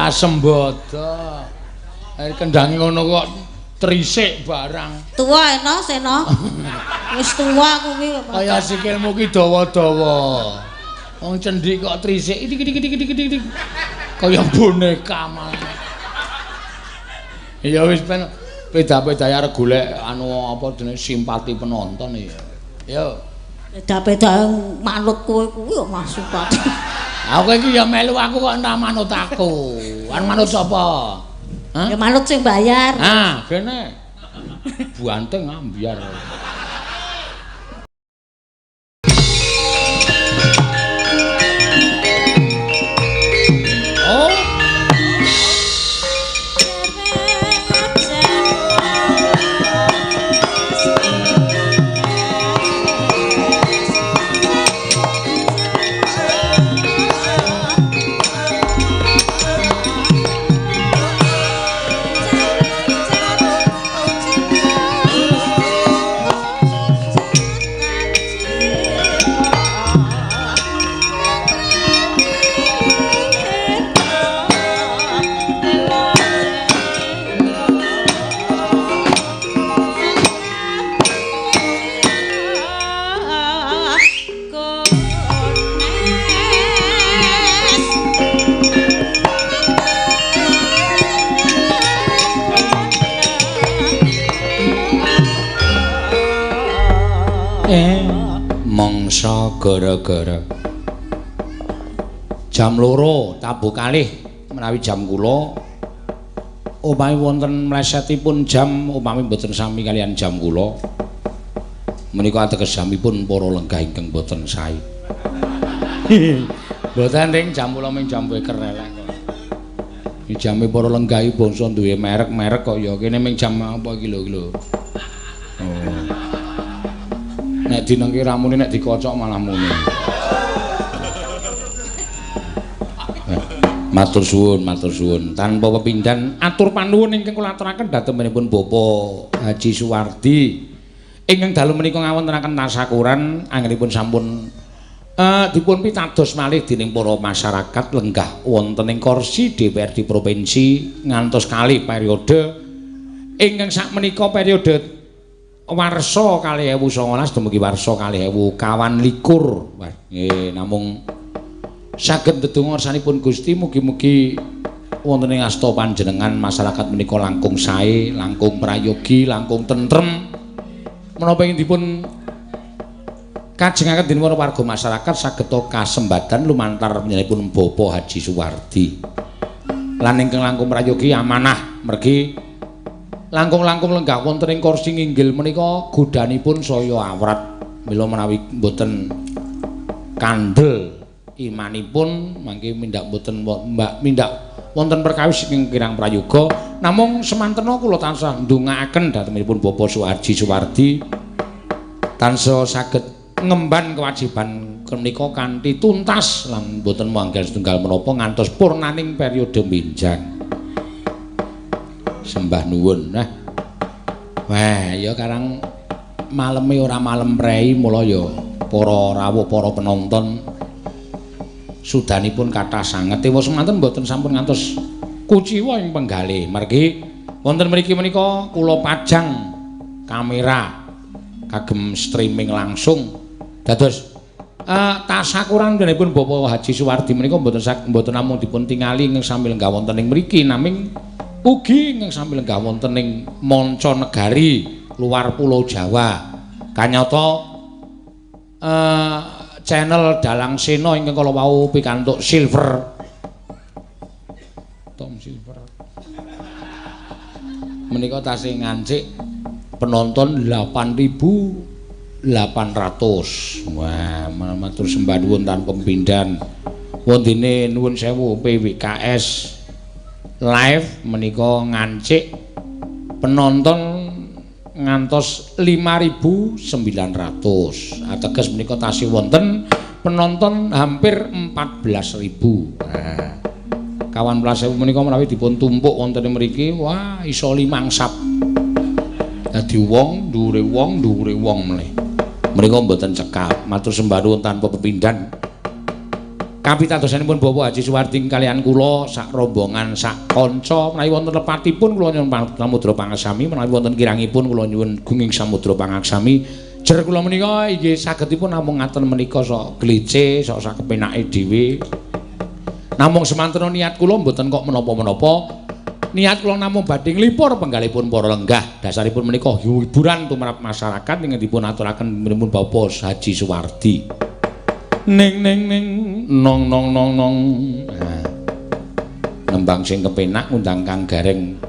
Ora sembodo. Kendange ngono kok trisik barang. Tuwa eno Sena. Wis tuwa kuwi kok. Kaya sikilmu ki dawa-dawa. Wong cendhik kok trisik iki iki iki iki iki. Kaya boneka malah. Ya wis ben beda-beda arep golek anu apa jenenge simpati penonton ya. Yo. Beda-beda manut kowe kuwi kok Mas simpati. Aku iki ya melu aku kok ora manut aku. Anu manut sapa? Hah? Ya manut sing bayar. Ah, kene. Buanteng ambyar. Oh. Mangsa gara-gara jam 2 tabuh kalih menawi jam kula upami wonten mlesetipun jam upami mboten sami kalian jam kula menika ateges jamipun para lenggah ingkang mboten sae. Mboten ring jam kula ming jam weker elek kok. Iki jame para lenggah iki bangsa duwe merek-merek kok ya kene ming jam apa iki lho iki lho. Oh. Nek dinengke ramune nek dikocok malah muni. Matur suwun, matur suwun. Tanpa pepindhan atur panuwun ingkang kula aturaken dhatengipun Bapak Haji Suwardi. Ingkang dalu menika ngawontenaken tasakuran anggenipun sampun dipun pitados malih dening para masyarakat lenggah wonten ing kursi DPRD Provinsi ngantos kalih periode ingkang sakmenika periode warsa 2019 dumugi warsa 2022. Nggih, namung saged ndedonga ngersanipun Gusti mugi-mugi wonten ing asta panjenengan masyarakat menika langkung sae, langkung prayogi, langkung tentrem. Menapa ingkang dipun kajengaken dening para warga masyarakat saged kasembadan lumantar panjenenganipun Bapak Haji Suwardi. Lan ingkang langkung prayogi amanah mergi langkung-langkung lenggah wonten ing kursi nginggil menika godhanipun saya awrat. Mila menawi mboten kandel imanipun mangke mindhak mboten mindhak wonten perkawis ingkang kirang prayoga. Namung semantena kula tansah ndongaaken dhatengipun Bapak Haji Suwardi tansah saged ngemban kewajiban menika kanthi tuntas lan mboten manggal setunggal menapa ngantos purnaning periode benjang. Sembah nuwun. Nah. Wah, ya karang maleme ora malem prei mula ya para rawuh para penonton sudanipun kathah sanget. Ewa semanten mboten sampun ngantos kuciwa ing penggalih. Margi wonten mriki menika kula pajang kamera kagem streaming langsung. Dados tasakuran panjenenganipun Bapak Haji Suwardi menika mboten namung dipun tingali ing sambil lenggah wonten ing mriki naming ugi ingkang sami lenggah wonten ing manca negari luar Pulau Jawa. Kanyata channel Dalang Sena ingkang kala wau pikantuk silver. Tom silver. Menika tasih ngancik penonton 8.800. Wah, matur sembah nuwun tanpa pepindhan. Wondene nuwun sewu PWKS live menika ngancik penonton ngantos 5.900. Ateges menika tasih wonten penonton hampir 14.000. Nah, kawan belas ewu menika menawi dipun tumpuk wonten mriki, wah iso 5 sap. Dadi wong dhuwure wong dhuwure wong meneh. Menika mboten cekap. Matur sembah nuwun tanpa pepindhan. Kapitadosanipun Bapak Haji Suwardi kalian kula sak rombongan sak kanca menawi wonten lepatipun kula nyuwun samudra pangaksami, menawi wonten kirangipun kula nyuwun gunging samudra pangaksami. Jer kula menika inggih sagedipun namung ngaten menika sok glece sok sak kepenake dhewe. Namung semantena niat kula mboten kok menapa-menapa. Niat kula namung badhe nglipur penggalipun para lenggah. Dasaripun menika hiburan tumrap masyarakat ingkang dipun aturaken pun Bapak Haji Suwardi. Ning ning ning nong nong nong nong. Nah, nembang sing kepenak ngundang Kang Gareng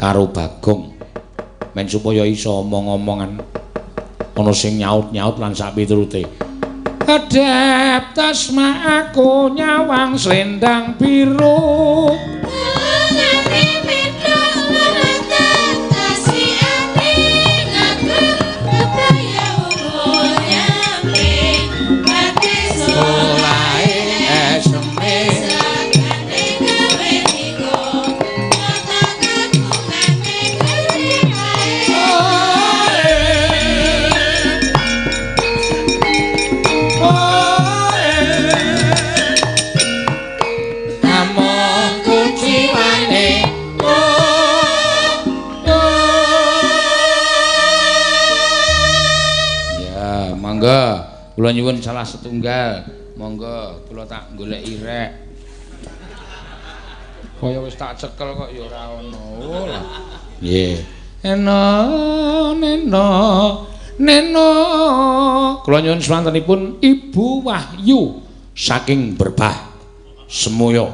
karo Bagong men supaya iso omong-omongan ana sing nyaut-nyaut lan sak piturute. Kedep tasma aku nyawang slendang biru. Kula nyuwun salah setunggal, monggo kula tak goleki rek. Kaya wis tak cekel kok ya ora ana. Lah. Nggih. Eno neno neno. Kula nyuwun swantenipun Ibu Wahyu saking Berbah Semoyo.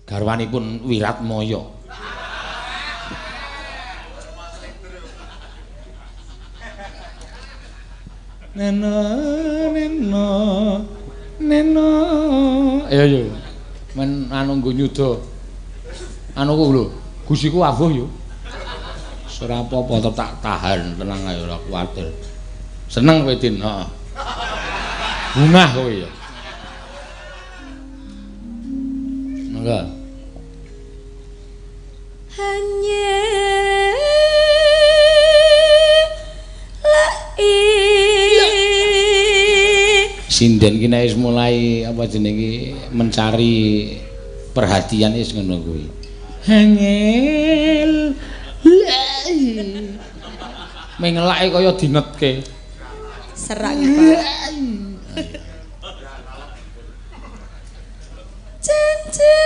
Garwanipun Wiratmaya. Neno neno neno. Ayo yo. Men anu nggo nyuda. Anu ku lho, gusiku abuh yo. Ora apa-apa tetep tak tahan, tenang ae ora kuwatir. Seneng kowe Din, heeh. Bungah kowe ya. Monggo. Hanya sinden ki nek wis mulai apa jenenge mencari perhatian wis ngono kuwi. Hangel. Mengelake kaya dinetke. Serak Pak. Janji.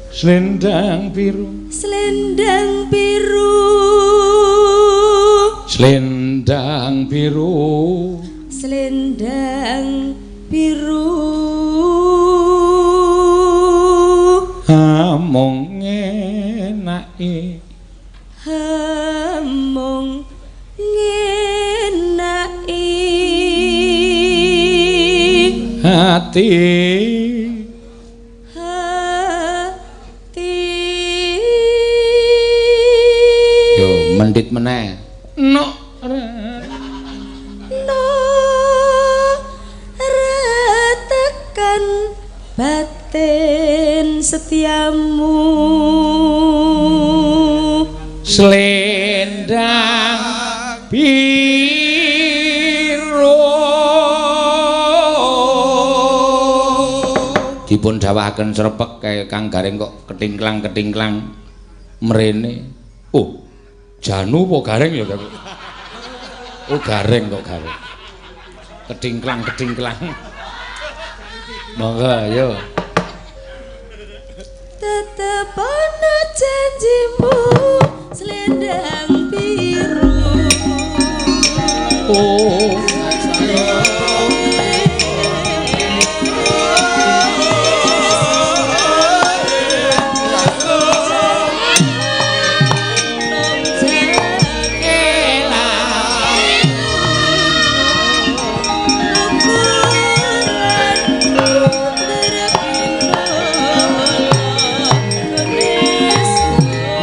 Selendang biru. Selendang biru. Selendang biru. Selendang biru. Amung ngenaki. Amung ngenaki. Hati. Hati. Yo mendit meneh. No no retekan batin setiamu. Selendang biru. Dipun dawahaken srepek kaya Kang Gareng kok ketingklang-ketingklang mrene. Oh, janu apa Gareng ya? Oh, Gareng kok Gareng. Ketingklang-ketingklang. Monggo ayo. Tetep ana janjimu selendang biru. Oh,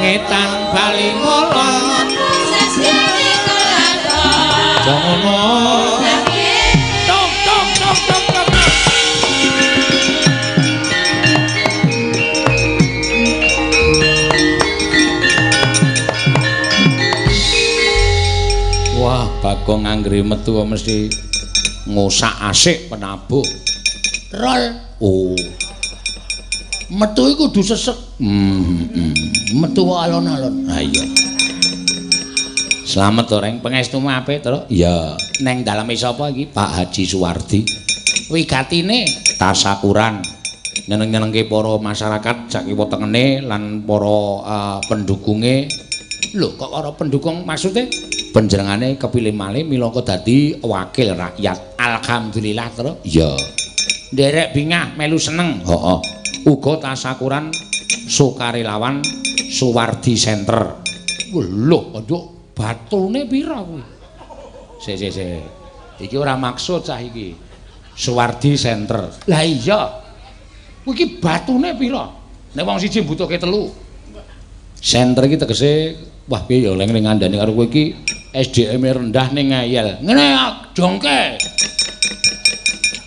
ngetan bali ngolon. Jangono. Bagong anggere metu mesti ngosak-asik penabuh. Rol. Oh. Metu iku kudu sesek. Metu kok alon-alon. Ha iya. Slamet to, Reng. Pangestumu apik, Tru? Iya. Neng daleme sapa iki? Pak Haji Suwardi. Wigatine tasakuran. Nyeneng-nyenengke para masyarakat sakiwa tengene lan para pendukunge. Lho, kok para pendukung maksude? Panjenengane kepilih malih milangka dadi wakil rakyat. Alhamdulillah, Tru. Iya. Nderek bingah melu seneng. Heeh. Uga tasakuran sukarelawan Suwardi Center. Lho, nduk batune pira kuwi? Sik sik sik. Iki ora maksud cah iki. Suwardi Center. Lah iya. Kuwi iki batune pira? Nek wong siji mbutuhke telu. Center iki tegese wah piye ya leng ngandani karo kowe iki SDM rendah ning ngeyel. Ngene jongke.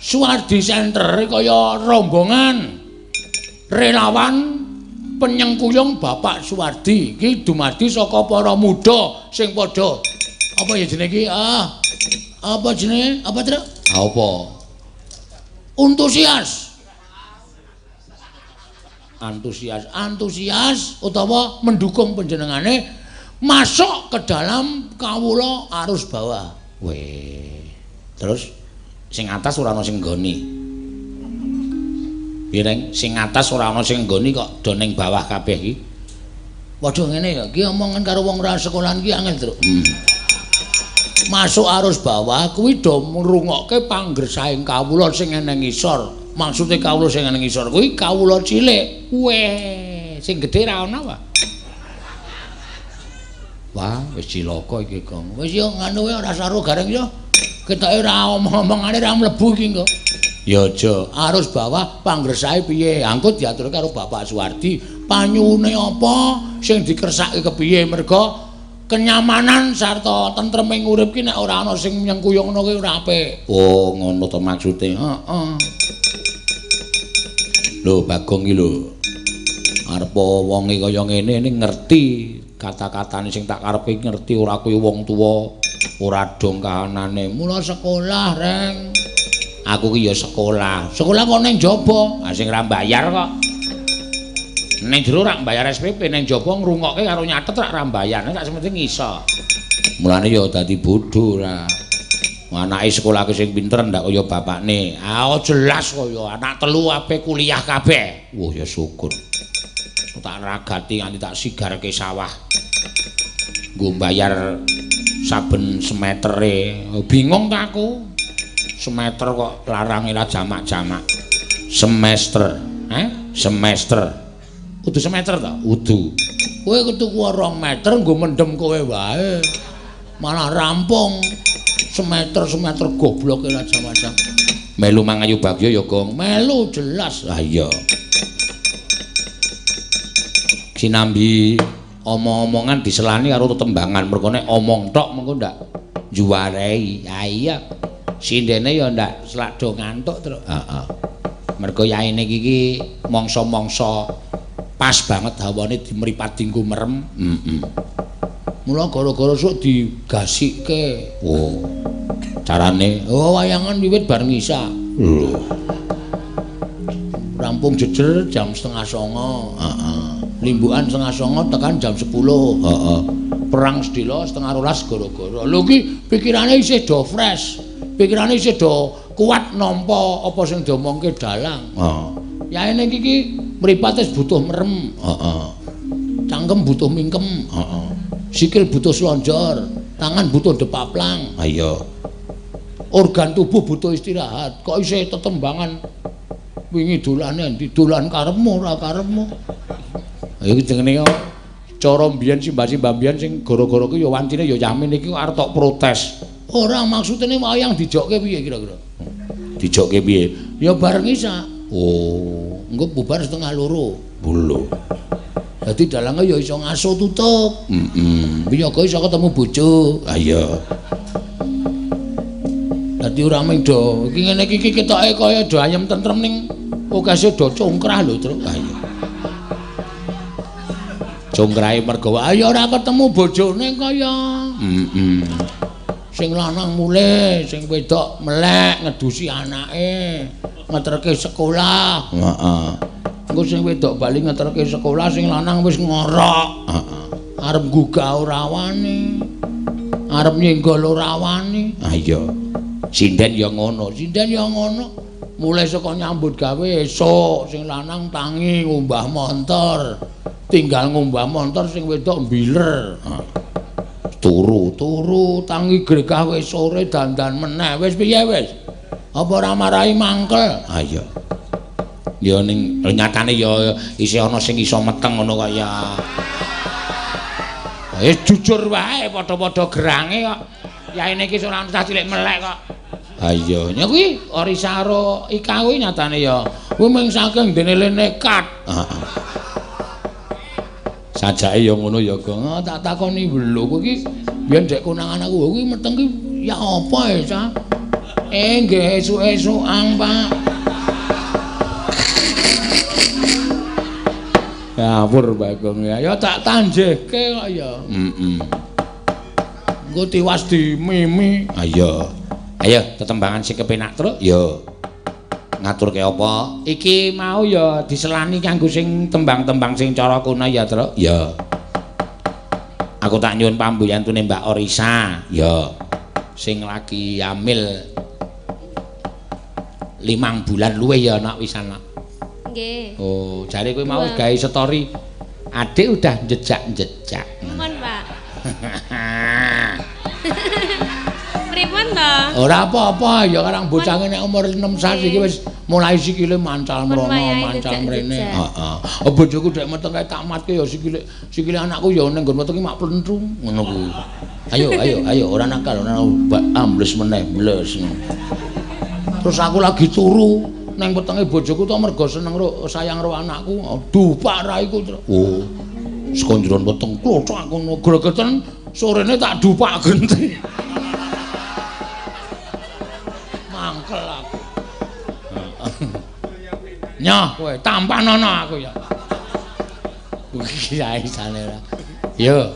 Suwardi Center kaya rombongan relawan penyengkuyung Bapak Suwardi iki dumadi saka para muda sing padha apa ya jenenge iki? Ah. Apa jenenge? Apa, Tru? Apa? Antusias. Antusias, antusias utawa mendukung panjenengane masuk ke dalam kawula arus bawah. Weh. Terus sing atas ora ana sing nggoni. Piye, Reng? Sing atas ora ana sing nggoni kok do ning bawah kabeh iki. Padha ngene ya, iki omongan karo wong ora sekolahan iki angel, Tru. Masuk arus bawah kuwi do ngrungokke panggersaing kawula sing eneng ngisor. Maksude kawula sing eneng ngisor kuwi kawula cilik. Weh, sing gedhe ra ana wae. Wah, wis cilaka iki, Gong. Wis yo nganu wae ora saru gareng yo. Ketoke ora omong-omongane ora mlebu iki engko. Ya aja. Arus bawah panggersae piye? Angkut diaturke karo Bapak Suwardi. Panyuwune apa sing dikersake kepiye merga kenyamanan sarta tentreming urip ki nek ora ana sing nyengkuyung ngono ki ora apik. Oh, ngono to maksude. Heeh. Lho, Bagong ki lho. Arep wonge kaya ngene ning ngerti kata-katane sing tak karepe ngerti ora kaya wong tuwa, ora dong kahanane. Mula sekolah, Reng. Aku ki ya sekolah. Sekolah kok ning jaba? Ah sing ra mbayar kok. Ning jero rak mbayar SPP, ning jaba ngrungokke karo nyatet rak ra mbayar. Nek sak sementing iso. Mulane ya dadi bodho ra. Anake sekolahke sing pinter ndak kaya bapakne. Ah jelas kaya anak telu ape kuliah kabeh. Wah ya syukur. Tak ragati nganti tak sigarke sawah. Nggo mbayar saben semetere. Bingung ta aku. Semeter kok larange ra jamak-jamak. Semester, eh? Semester. Kudu semeter ta? Kudu. Kowe tuku 2 meter nggo mendem kowe wae. Malah rampung. Semeter-semeter gobloke ra jamak-jamak. Melu mangayu bagya ya, Gong. Melu jelas. Lah iya. Sinambi omong-omongan diselani karo tetembangan. Mergo nek omong tok mengko ndak juwarei. Ha iya. Sindene ya ndak selak do ngantuk, Tru. Heeh. Mergo yaene iki mangsa-mangsa pas banget hawane dimripat dinggo merem. Heeh. Mula gara-gara sok digasikke. Oh. Carane oh wayangan wiwit bar ngisa. Lho. Rampung jejer jam 8:30. Heeh. Limbukan 8:30 tekan jam 10. Heeh. Perang sedhela 11:30 gara-gara. Lho iki pikirane isih do fresh. Pikirane isih do kuat nampa apa sing diomongke dalang. Heeh. Yaene iki mripat wis butuh merem. Heeh. Cangkem butuh mingkem. Heeh. Sikil butuh slonjor, tangan butuh depaplang. Ha iya. Organ tubuh butuh istirahat. Kok isih tetembangan wingi dolane endi? Dolan karepmu ora karepmu. Ha iki jenenge cara mbiyen simbah-simbah mbiyen sing gara-gara ki ya wancine ya yamin iki arep tok protes. Ora maksudene wayang dijokke piye kira-kira? Dijokke piye? Ya bareng isa. Oh, engko bubar 1:30. Lho. Dadi dalange ya iso ngaso tutup. Heeh. Piye iso ketemu bojo. Ha iya. Dadi ora mung do iki ngene iki ketoke kaya do ayem tentrem ning okase do congkrah lho, Tru. Ha iya. Congkrahe mergo ayo ora ketemu bojone kaya. Heeh. Sing lanang mulih, sing wedok melek ngedusi anake, ngeterke sekolah. Heeh. Engko sing wedok bali ngeterke sekolah, sing lanang wis ngorok. Heeh. Arep gugah ora wani. Arep nyenggol ora wani. Ah iya. Sinden ya ngono. Sinden ya ngono. Mulai saka nyambut gawe esuk, sing lanang tangi ngumbah montor. Tinggal ngumbah montor sing wedok mbiler. Turu, turu tangi gregah wis sore dandan meneh. Wis piye wis? Apa ora marahi mangkel? Ah iya. Ya ning nyatane ya isih ana sing iso meteng ngono kaya. Wis jujur wae padha-padha gerange kok. Yaene iki ora ono cah cilik melek kok. Ha iya, nya kuwi Orisa karo Ika kuwi nyatane ya. Kuwi mung saking dene le nekat. Heeh. Sajake ya ngono ya, Gong. Oh, tak takoni lho kowe iki biyen dek konangan aku kuwi meteng ki ya apa ya, Cah? Nggih esuk-esukan, Pak. Ngawur Bagong ya. Ya tak tanjehke kok ya. Heeh. Engko tiwas dimimi. Ha iya. Ayo tetembangan sing kepenak, Truk. Ya. Ngaturke apa? Iki mau ya diselani kanggo sing tembang-tembang sing cara kuna ya, Truk. Ya. Aku tak nyuwun pambuyantune Mbak Orisa. Ya. Sing lagi hamil 5 bulan luwih ya nak wisan nak. Nggih. Oh, jare kowe mau gawe story. Adik udah jejak-jejak. Mumpun, Pak. Pripun to? Ora apa-apa ya karang bocah nek umur 6 sasi iki wis mulai sikile mancal mrono, mancal mrene. Heeh. Oh, bojoku dek meteng kae tak matke ya sikile, sikile anakku ya ning nggon meteng iki mak plentung ngono kuwi. Ayo ayo ayo ora nakal, ora ambles meneh, bles. Terus aku lagi turu neng wetenge bojoku to mergo seneng ro sayang ro anakku, dupak raiku. Oh. Saka njeron weteng klothok aku ngono gregeten sorene tak dupak genti. Mangkel aku. Nyoh kowe tampanono aku ya. Kuwi isane ora. Yo.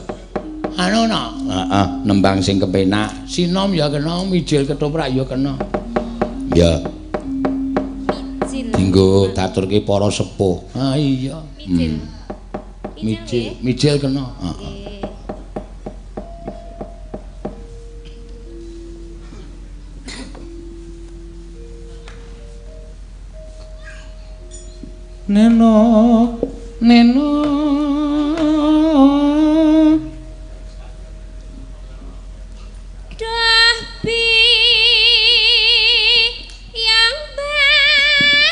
Anu no. Heeh, nembang sing kepenak. Sinom ya kena, mijil ketoprak ya kena. Ya. Mijil. Dinggo daturke para sepuh. Ah iya. Mijil. Mijil, mijil kena. Heeh. Neno, neno. Dah bi yang ban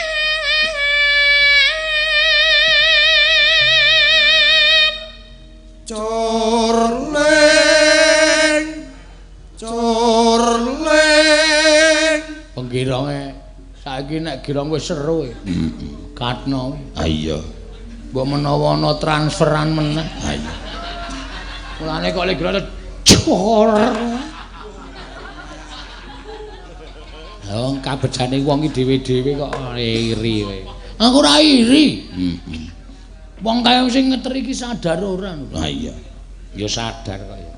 corleng, corleng. Penggironge saiki nek girong wis seru. Heeh. Katno. Ah iya. Mbok menawa ana transferan meneh. Ah iya. Mulane kok lek cor. Wong kabejane wong iki dhewe-dhewe kok iri kowe. Aku ora iri. Heeh. Wong kaya sing ngeteri iki sadar ora. Ah iya. Ya sadar kok ya.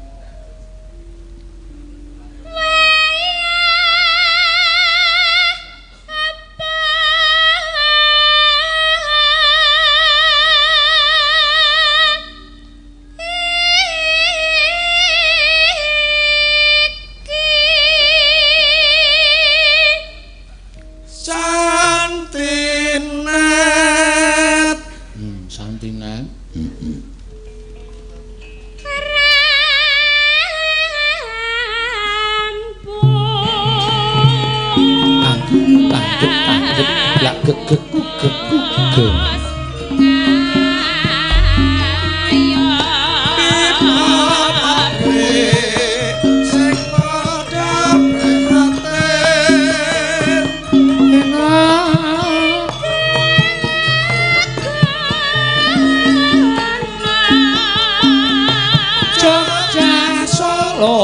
Santinet. Santinet. Heeh. Sing padha prihatin. Jogja Solo.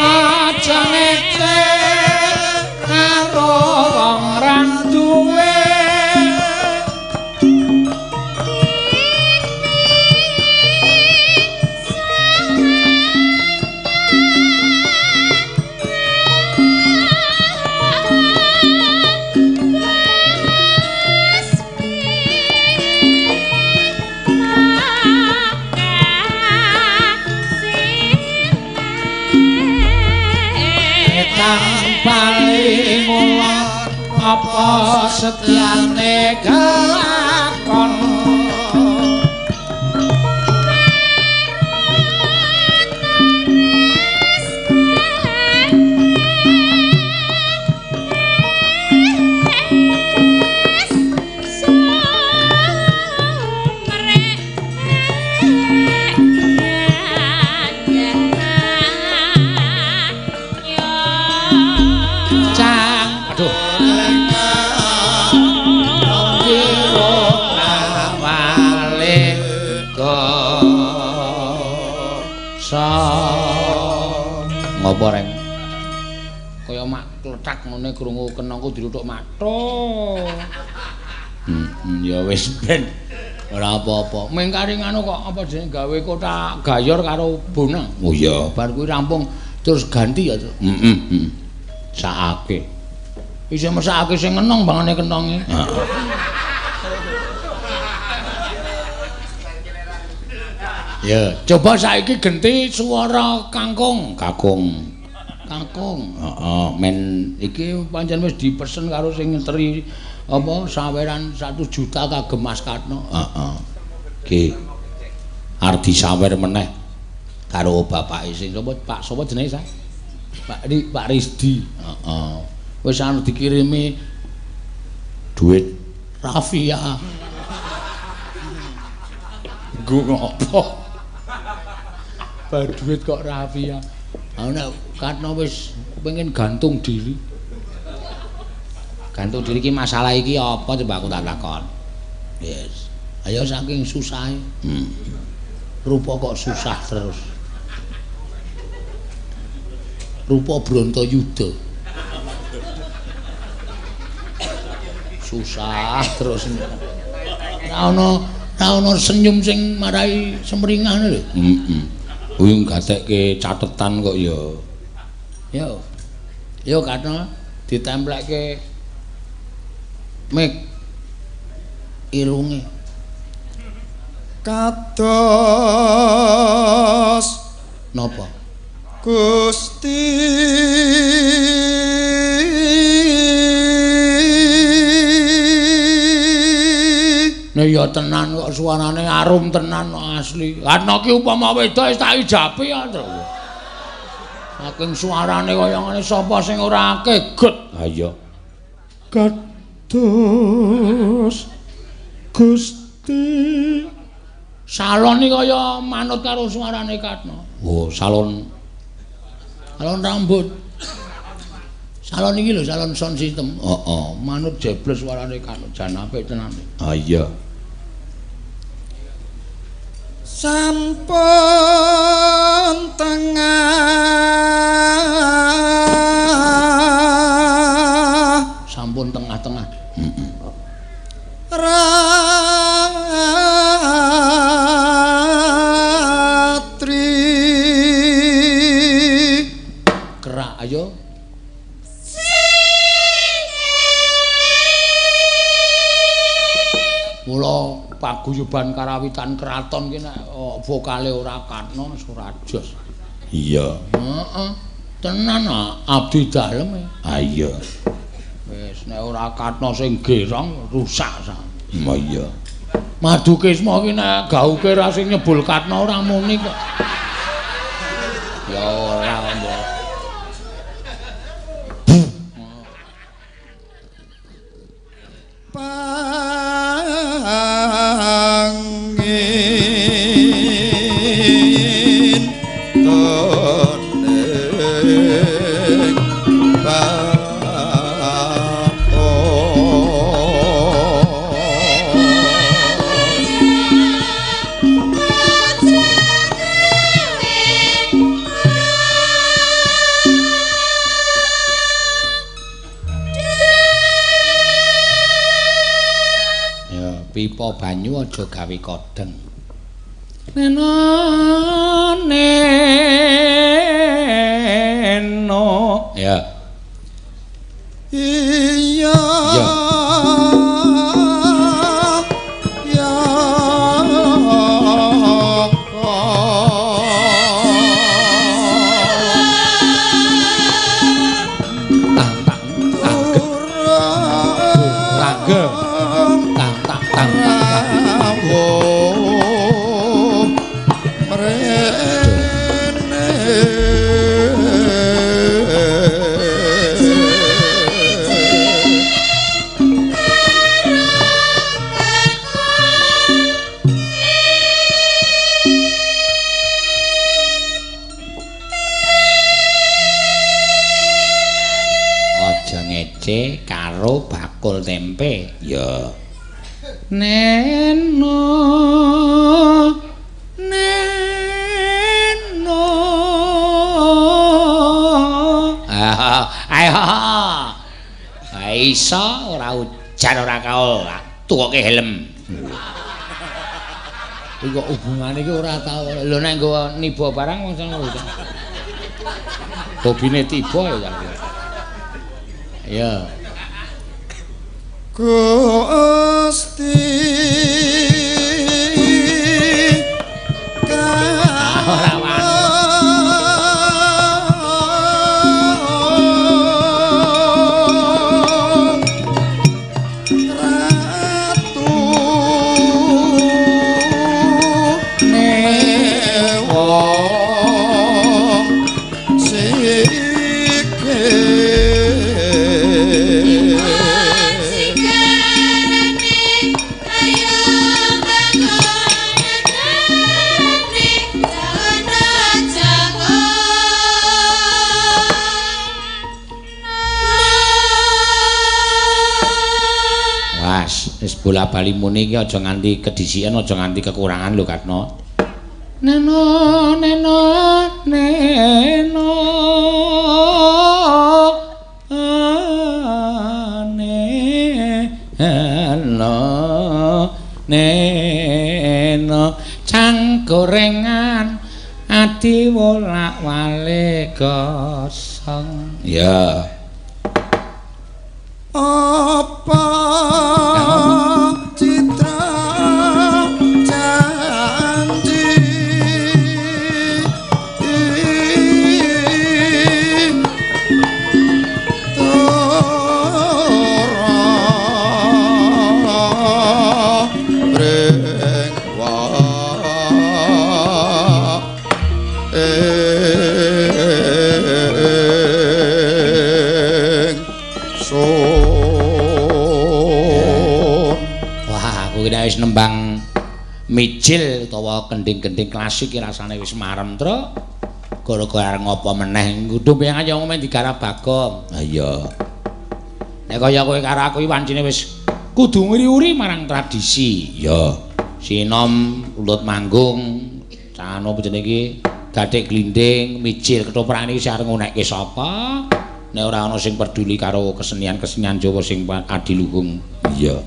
Aja ngece. Apa setyane kelakon cang aduh ngopo reng kaya mak klethak ngene krungu kenangku dirutuk matho. Ya wis ben ora apa-apa. Ming kari ngono kok apa jenenge gawe kotak gayor karo bonang. Oh iya, bar kuwi rampung terus ganti ya. Heeh. Sakake. Isih mesakake sing ngenong bangane kenonge. Heeh. Ya, coba saiki genti suara kangkung, kakung. Kakung. Heeh, men iki pancen wis dipesen karo sing ngeteri apa saweran 1 juta kagem Mas Katno. Heeh. Nggih. Arep disawer meneh karo bapake sing sapa Pak sapa jenenge sa? Pak Rizdi. Heeh. Wis anu dikirimi duit Rafia. Nggo ngopo? Bar duit kok Rafia. Ha nek Katno wis pengen gantung diri. Gantung diri iki masalah iki apa coba aku tak takon. Yes. Ayo saking susahe. Rupa kok susah terus. Rupa Brontoyuda. Susah terus. Ora ono senyum sing marai semringah lho. Heeh. Kuwi gatekke catetan kok ya. Yo. Yo Katno ditemplekke mik irunge. Kados napa? Gusti Nek ya tenan kok suarane arum tenan asli. Katno ki upama wedok wis tak ijapi ya, Tru. Saking suarane kaya ngene sapa sing ora keget. Ha iya. Kados Gusti salon iki kaya manut karo suarane Katno. Oh, salon. Salon rambut. Salon iki lho, salon sound system. Heeh, manut jebles suarane Katno jan apik tenan. Ha iya. Sampun tengah. Sampun tengah-tengah. Heeh. Ratri. Kerak ayo. Mula paguyuban karawitan kraton ki nek vokale ora Katno ora jos. Iya. Heeh. Tenan abdi dalem. Ha iya. Wis nek ora Katno sing gerong rusak sa. Ha iya. Madukisma ki nek gauke ra sing nyebul Katno ora muni kok. Ya ora mbok. Pangin toning batos. Ya, pipa banyu aja gawe kodheng. Neno neno. Ya. Iya. Ya. Ya. Tang tang. Turun. Ge. Tang tak tang tak. Rawuh mrene. Aja ngece karo bakul tempe. Ya. Neno neno. Ah, ayo. Iso ora ujan ora kaol. Tukoke helm. Iku kok hubungane iki ora tau. Lho nek nggo niba barang wong ngono ta. Hobine tiba ya. Ya. Gusti Ora wani. Ratu Newa Sike Sigarane ayo bangun negane jangan jago. Was, wis bola-bali muni iki aja nganti kedisikan, aja nganti kekurangan lho Katno. Neno neno neno neno neno cang gorengan ati wolak-walik gosong. Ya. Apa citra janji tora ring ing sun. Wah, aku kira wis nembang mijil utawa kending-kending klasik iki rasane wis marem, Truk. Gara-gara arep ngopo meneh, ngudung piye aja ngomong digarap Bagong. Ha iya. Nek kaya kowe karo aku iki wancine wis kudu nguri-uri marang tradisi. Ya. Sinom ulut manggung, cano apa jenenge iki, gathik glinding, mijil ketoprak iki sing arep ngunekke sapa? Nek ora ana sing peduli karo kesenian-kesenian Jawa sing adiluhung. Iya.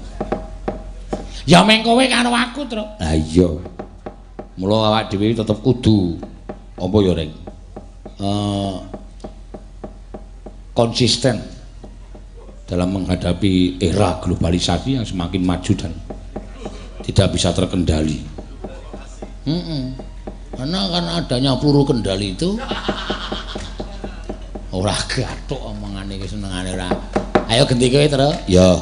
Ya meng kowe karo aku, Truk. Ha iya. Mula awak dhewe tetep kudu apa ya, Reng? Konsisten dalam menghadapi era globalisasi yang semakin maju dan tidak bisa terkendali. Karena kan adanya peluru kendali itu ora gathuk omongane iki senengane ora. Ayo genti kowe, Truk. Ya.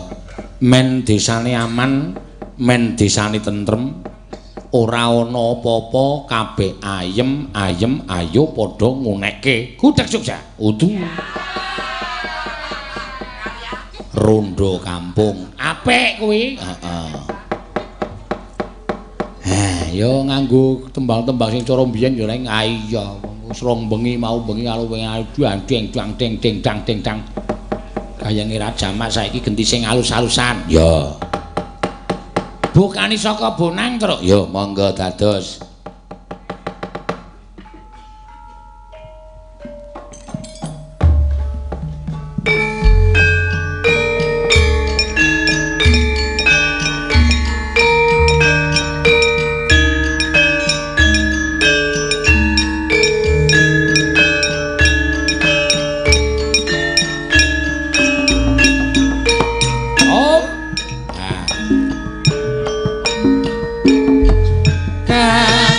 Men desane aman, men desane tentrem, ora ana apa-apa, kabeh ayem, ayem, ayo padha ngunekke gudeg Jogja. Udu. Rondo kampung. Apik kuwi. Heeh. Heh, yo nganggo tembang-tembang sing cara mbiyen yo reng. Ah iya, wis rong bengi mau bengi karo wengi dang ding dang ding ding dang ding dang. Gayane ra jamak saiki genti sing alus-alusan. Ya. Bukani saka Bonang, Truk. Ya, monggo dados. Om. Ah.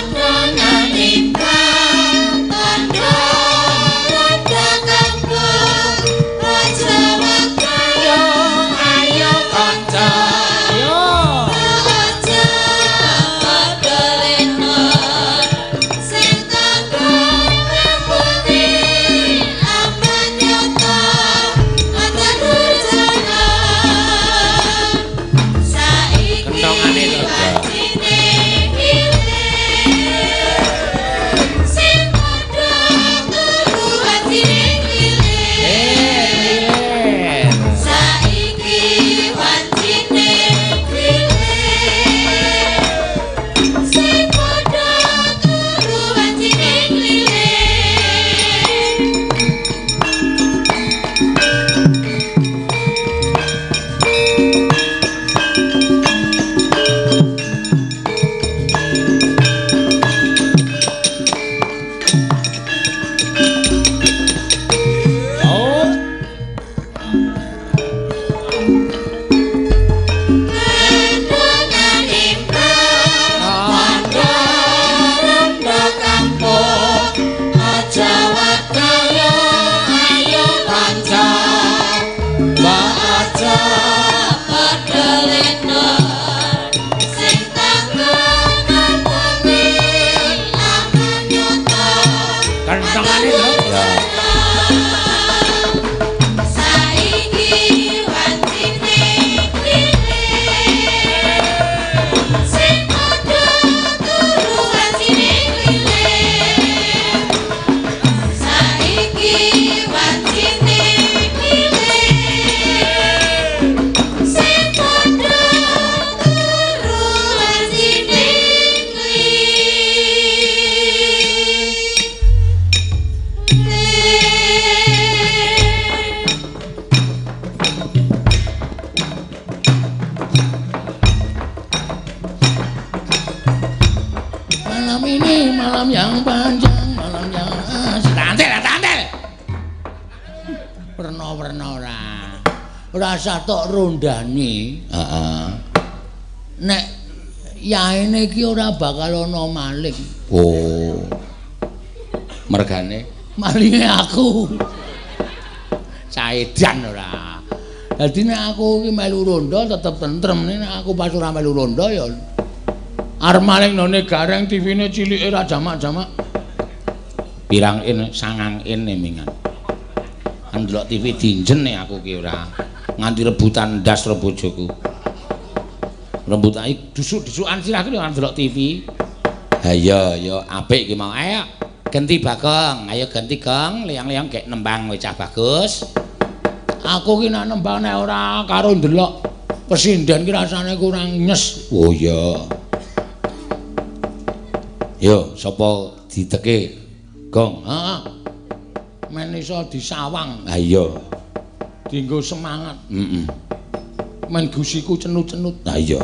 ini malam yang panjang, malam yang asik. Tantel, tantel. Werna-werna ora. Ora usah tok rondani. Heeh. Nek yaene iki ora bakal ana maling. Oh. Mergane malinge aku. Caedan ora. Dadi nek aku iki melu rondo tetep tentrem, nek aku pas ora melu rondo ya arep maling none gareng TV-ne cilike ra jamak-jamak. Pirang in, sangang in mingan. Ndelok TV dinjen nek aku ki ora. Nganti rebutan ndas karo bojoku. Rebutan dusuk-dusukan sirah ki ndelok TV. Ha iya ya apik ki mau. Ayo genti Bagong, ayo genti Gong, liyang-liyang gek nembang cah bagus. Aku ki nek nembang nek ora karo ndelok pesinden ki rasane kurang nyes. Oh iya. Yo sapa diteke Gong? Heeh. Men iso disawang. Ha iya. Dienggo semangat. Heeh. Men gusiku cenut-cenut. Ha iya.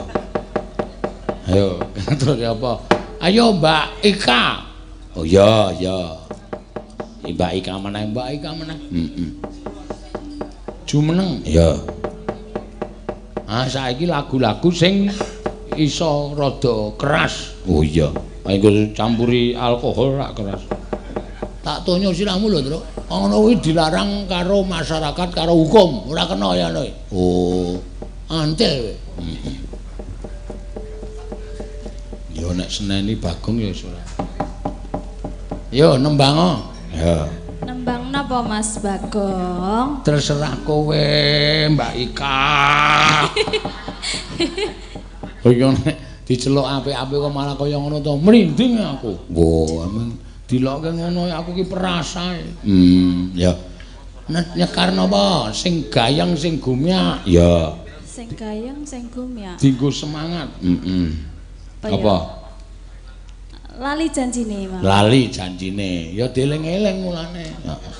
Ayo, terus apa? Ayo Mbak Ika. Oh iya, iya. Mbak Ika meneh, Mbak Ika meneh. Heeh. Jumeneng. Iya. Ah saiki lagu-lagu sing iso rada keras. Oh iya. Ayo campuri alkohol rak keras. Tak tonyo sirahmu lho, Truk. Ngono kuwi dilarang karo masyarakat karo hukum, ora kena ya ngono. Oh, antil kowe. Ya nek seneni Bagong ya wis ora. Yo nembang. Ya. Nembang napa Mas Bagong? Terserah kowe, Mbak Ika. Iki nek diceluk apik-apik kok malah kaya ngono to, mrinding aku. Wah, emang dilokke ngono aku ki perasae. Ya. Nyekar napa? Sing gayeng sing gumyak. Ya. Sing gayeng sing gumyak. Dienggo semangat. Heeh. Apa? Lali janjine, Mas. Lali janjine. Ya dieling-eling mulane. Heeh.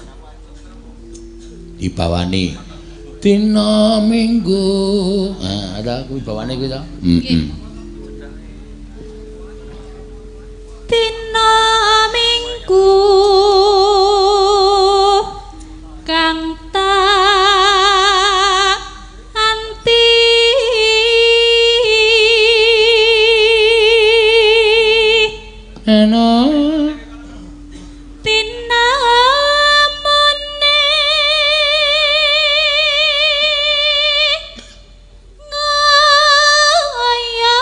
Dibawani dina Minggu. Nah, ada kuwi bawane kuwi to. Heeh. Dina Minggu kang tak anti eno tinamune ngaya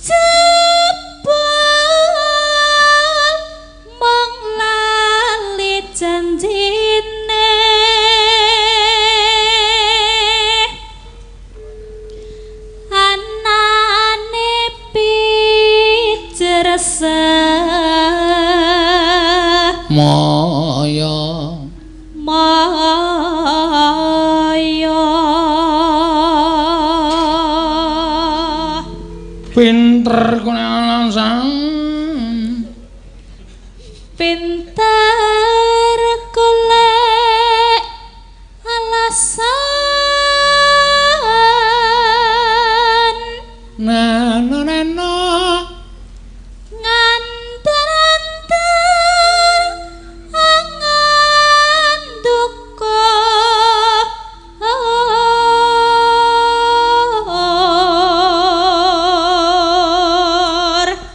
jebul mung lali janjine anane pijer maya maya pinter kowe alasan pinter golek alasan nano nano nganter-anter angan duka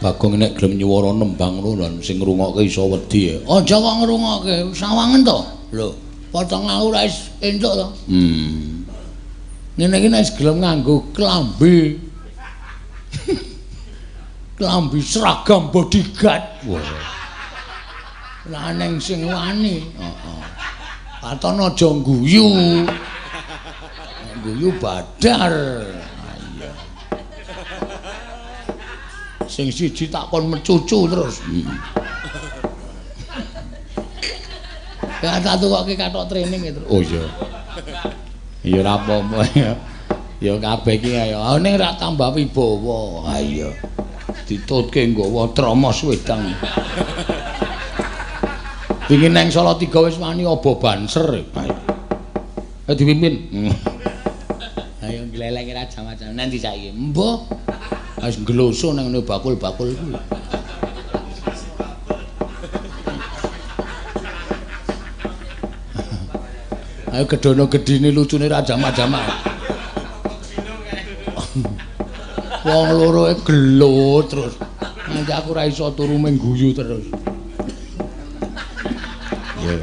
Bagong nek gelem nyuwara nembang ngono lho sing ngrungokke iso wedi ya. Aja kok ngrungokke, sawangen to. Lho, potong aku ora wis entuk to. Ngene iki nek wis gelem nganggo klambi. Klambi seragam bodyguard. Wah. Lah neng sing wani. Heeh. Katon aja guyu. Nek guyu badar. Iya. Sing siji tak kon mecucu terus. Ya tak tukoke kathok training itu. Oh iya. Ya ora apa-apa ya. Ya kabeh iki ayo. Ning rak tambah wibawa. Ha iya. Ditutke nggawa tromos wedang. Wingi nang Salatiga wis wani obo banser. Ayo. Ayo dipimpin. Ayo gleleng ra jam-jam nanti saiki. Mbah. Wis ngloso nang ngene bakul-bakul kuwi. Ayo gedono gedine lucune ra jamak-jamak. Wong loro e gelo terus. Nanti aku ra iso turu mung guyu terus. Iya.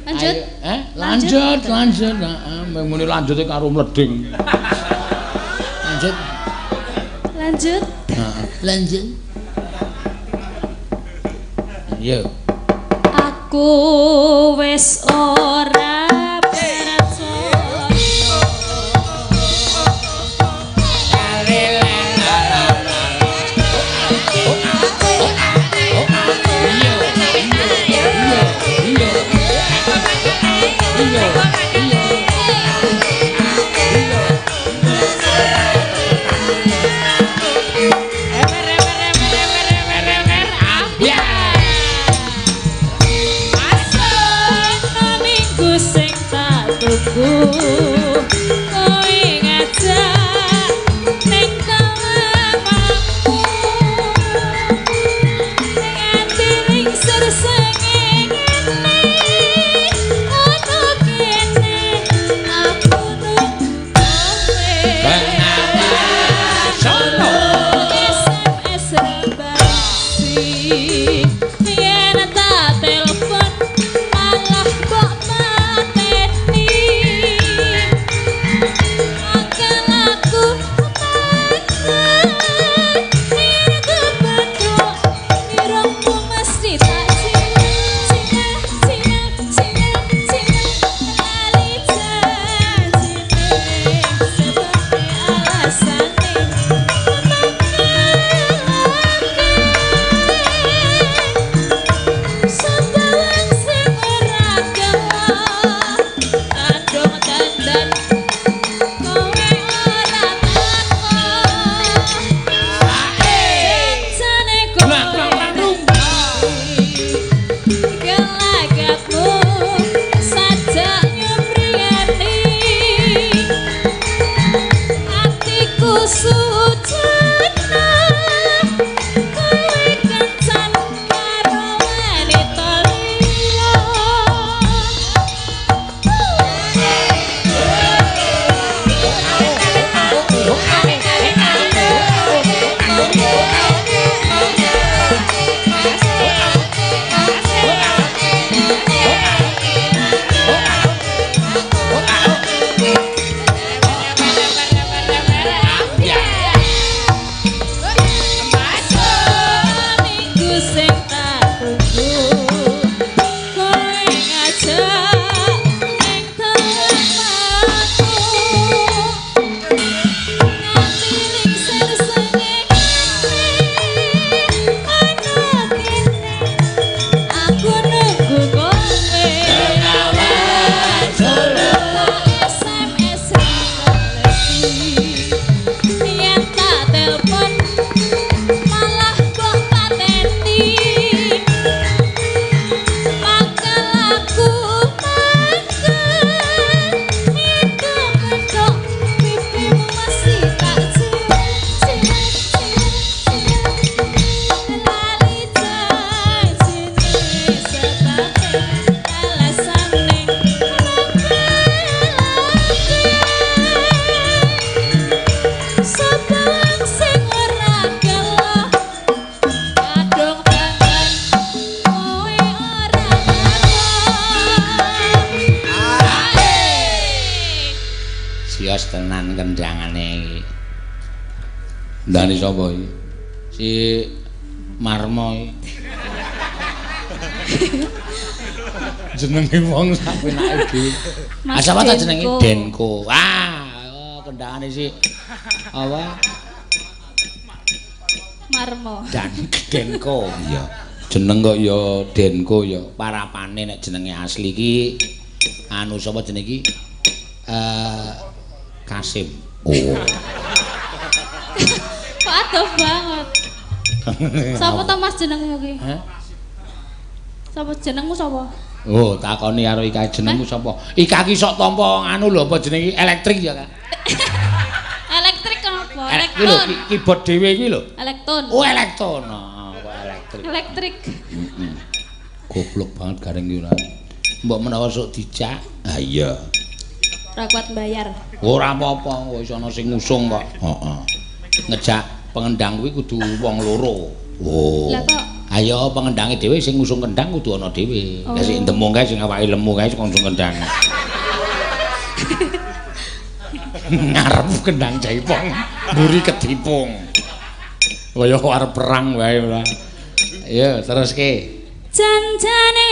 Lanjut. Lanjut, lanjut. Heeh, mung muni lanjute karo mleding. Lanjut. Lanjut. Heeh, lanjut. Iya. Aku wis ora percaya. Kowe ngajak ning aku ning ati lingsir sengene ana kene aku nunggu kowe Sono. SMS basi yen tak telepon malah kok pateni. Akan aku takkan yen kepethuk irungmu mesti tak cium cium cium cium cium lali janjine sebagai alasane Sapa sing ora kelak kadung dandan kowe ora takon janjane kowe gelagakmu sajak nyupriyani atiku sujana kowe kencan karo wanita liya. Minggu sing tak tunggu kowe ngajak ning tempatku nganti lingsir sengene ana kene aku nunggu kowe SMS balesi yen tak telepon malah kok pateni bakal aku makan yen kepethuk pipimu masih tak cium cium cium cium lali janjine sebagai alasane Sapa sing ora kelak kadung dandan kowe ora takon. Sios tenan kendangane iki. Ndane sapa iki? Si Marmo iki. Jenenge wong sak penake dhewe. Mas Ah, sapa ta jenenge? Denko. Denko. Ah, oh, kendangane si apa? Marmo. Dan Denko. Iya. Jeneng kok ya Denko ya. Parapane nek jenenge asli iki anu sapa jenenge iki? Kasim. Oh. Kok adoh banget. Sapa to Mas jenengmu ki? Hah? Sapa jenengmu sapa? Oh, takoni karo Ika jenengmu sapa? Ika ki sok tampa anu lho apa jenenge elektrik ya, Kak? Elektrik apa? Kuwi lho Elektron. keyboard dhewe kuwi lho. Elektron. Oh, elektron. Oh, kok elektrik. Elektrik. Heeh. Goblok banget gareng ki ora. Mbok menawa sok dijak. Ha iya. Ora kuat bayar. Ora apa-apa, wis ana sing ngusung kok. Heeh. Ngejak pengendang kuwi kudu wong loro. Oh. Lah kok? Ayo pengendange dhewe sing ngusung kendang kudu ana dhewe. Oh. Lah sing demung kae sing awake lemu kae sing ngusung kendang. Ngarep kendang jaipong, mburi kedipung. Kaya arep perang wae ora. Ayo teruske. Janjane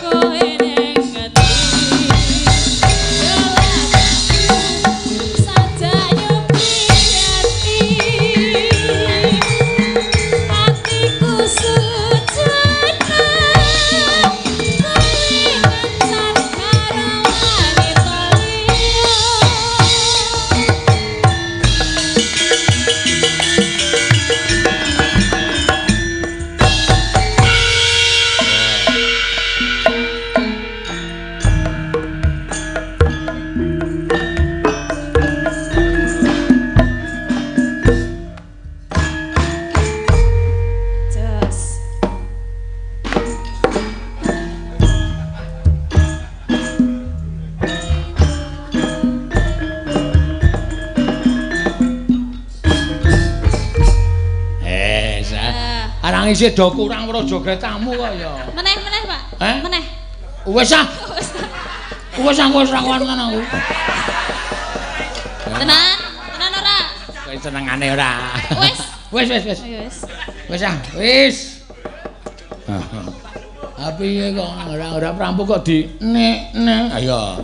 kowe ning ngendi? Sajak nyupi ati. Atiku sujud. Kowe kencan karo wanita liya. Jos. Eh, arang isih do kurang praja gretamu kok ya. Meneh meneh, Pak. Eh? Meneh. Wis ah, Wis. wis aku wis ra kuat aku. Tenan, tenan ora? Kowe senengane ora. Wis. Wis wis wis. Ayo wis. Wis ah, wis. Ha piye kok ora perampok kok di nek nek. Ayo.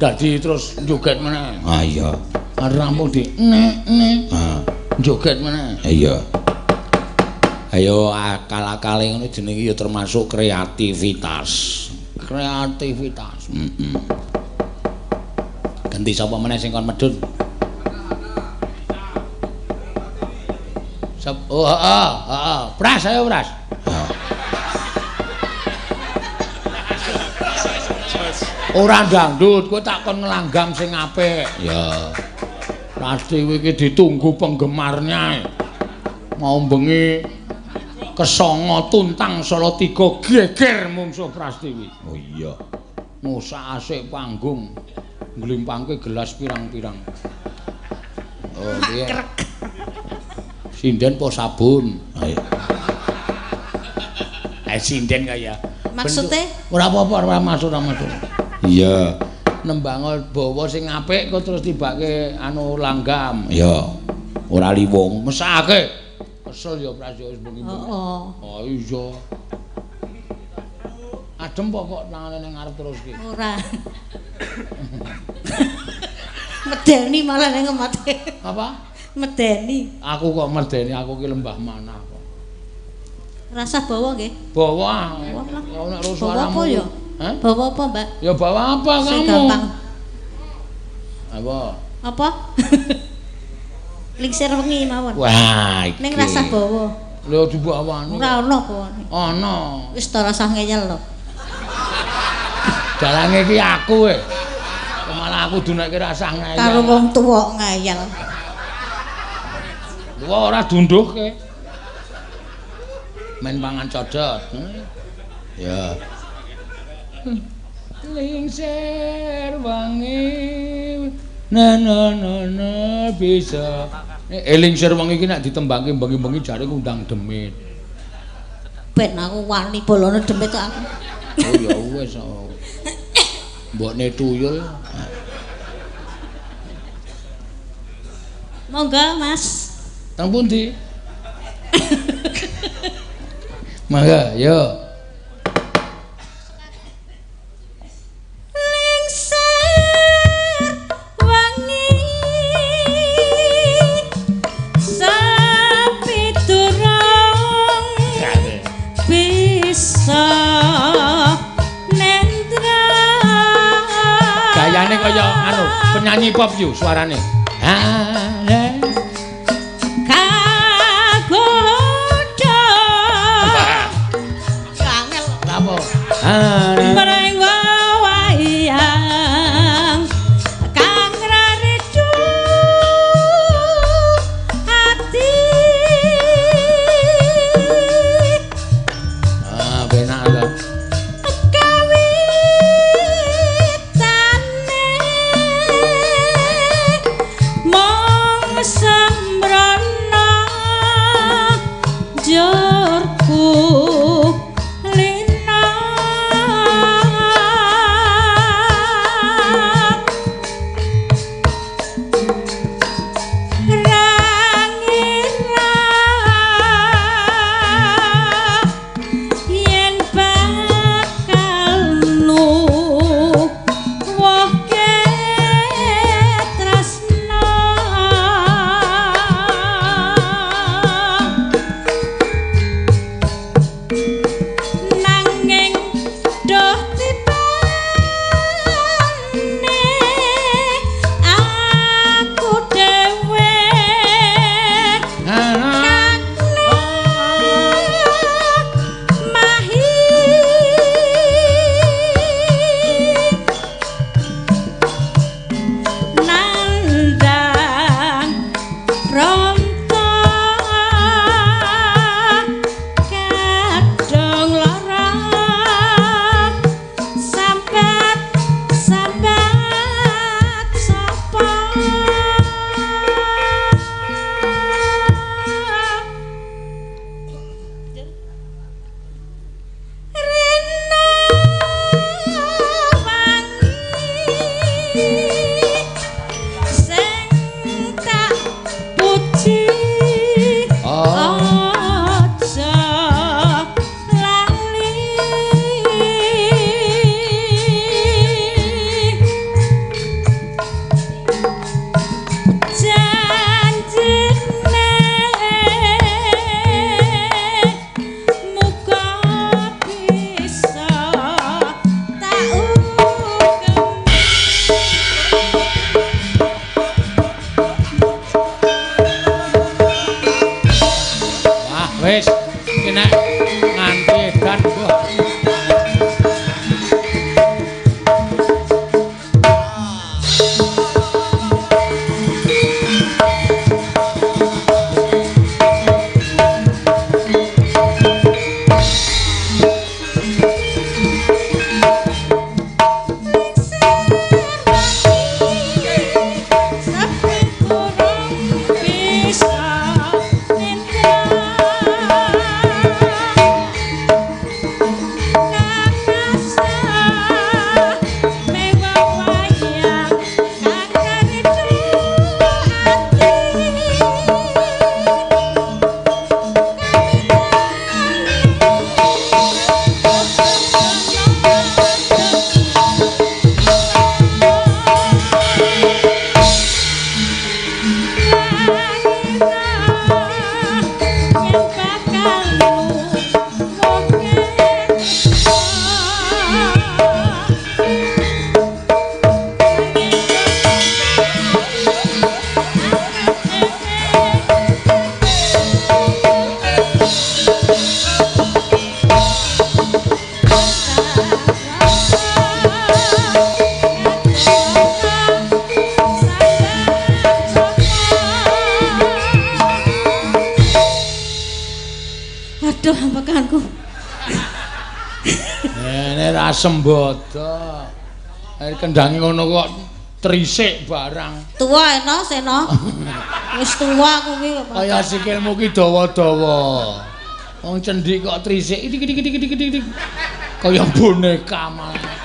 Dadi terus joget meneh. Ah iya. Rampung di nek nek. Ah Joget meneh. iya. Ayo akal-akale ngono jenenge ya termasuk kreativitas. Kreativitas. Heeh. Ganti sapa meneh sing kon medhun? Sep oh heeh, heeh. Pras ayo Pras. Ora dangdut, kowe tak kon ngelanggam sing apik. Ya. Pasti iki ditunggu penggemarnya. Mau bengi kesanga tuntang Salatiga geger mungsuh Prastiwi. Oh iya. Ngusak asik panggung nglimpangke gelas pirang-pirang. Oh piye? Sinden po sabun? Ayo. Eh sinden kaya. Maksude? Ora apa-apa, ora masuk, ora masuk. Iya. Nembang bawa sing apik kok terus tibake anu langgam. Ya. Ora liwung. Mesake. Kesel ya Pras ya wis bengi-bengi. Heeh. Oh iya. Adem po kok tangane ning ngarep terus ki. Ora. Medeni malah ning ngemate. Apa? Medeni. Aku kok merdeni, aku ki lembah manah kok. Rasah bawa nggih. Bawa. Bawa lah. Ya nek ro Bawa suaramu. apa ya? Hah? Bawa apa, Mbak? Ya bawa apa Sing kamu? gampang. Apa? Apa? Lingsir wengi mawon. Wah, iki. Ning rasah bawa. Lho dibawani. Ora ana bawane. Ana. Wis ta rasah ngeyel lho. Dalange iki aku e. Malah aku dunekke rasah ngeyel. Karo wong tuwa ngeyel. Tuwa ora dunduhke. Men pangan codot. Ya. Lingsir wangi na na na na bisa. Lingsir wangi iki nek ditembangke bengi-bengi jare ngundang demit. Ben aku wani bolone demit kok aku. Oh ya wis. Mbokne tuyul. Monggo, Mas. Teng pundi? Mangga, yo. Lingsir wangi sapi turung bisa nendra. Gayane kaya anu, penyanyi pop yo suarane. Ah, Kagodha Aduh ambekanku. Ngene ra sembodo. Kendange ngono kok trisik barang. Tuwa eno seno. Wis tuwa kuwi kok. Kaya sikilmu ki dawa-dawa. Wong cendhik kok trisik iki iki iki iki iki. Kaya boneka malah.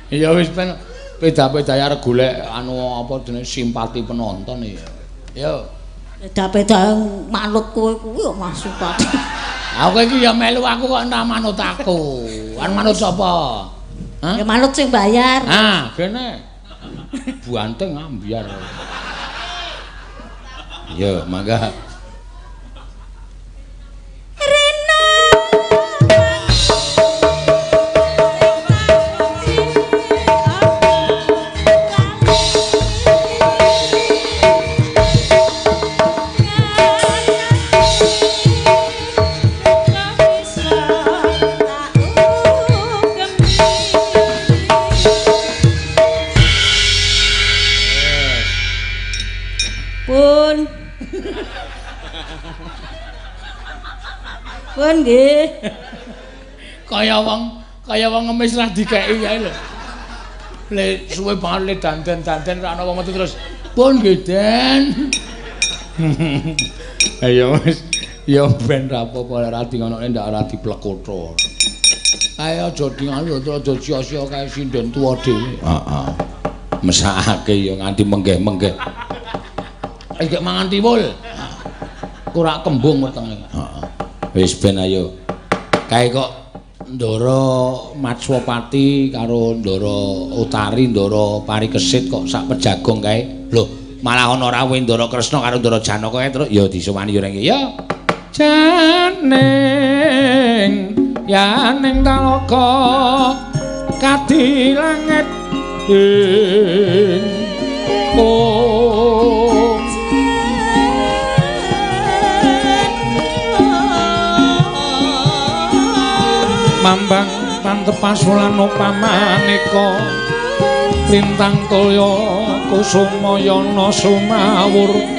Ya wis ben beda-beda arep golek anu apa jenenge simpati penonton ya. Yo. Beda-beda manut kowe kuwi kok Mas simpati. Aku iki ya melu aku kok ora manut aku. An manut sapa? Hah? Ya manut sing bayar. Ah, kene. Buanteng ambyar. Ya, mangga. Pun nggih. Kaya wong ngemis lah dikeki kae lho. Le suwe banget le dandan-dandan ra ana wong metu terus. Pun nggih, Den. Ayo wis ya ben ra apa-apa ora di ngono ndak ora diplekotho. Kae aja dingalu aja sia-sia kae sinden tuwa dhewe. Heeh. Mesakake ya nganti menggeh-menggeh. Iki mangan tiwul. Kurak kembung wetenge. Heeh. Wis ben ayo. Kae kok Ndara Matswapati karo Ndara Utari, Ndara Parikesit kok sak pejagong kae. Lho, malah ana rawuhe Ndara Kresna karo Ndara Janaka kae terus ya disowani ya reng. Ya. Janing yaning talaga kadi langit ing mung mambang pantepas lan upamaneka lintang toya kusumayana sumawur.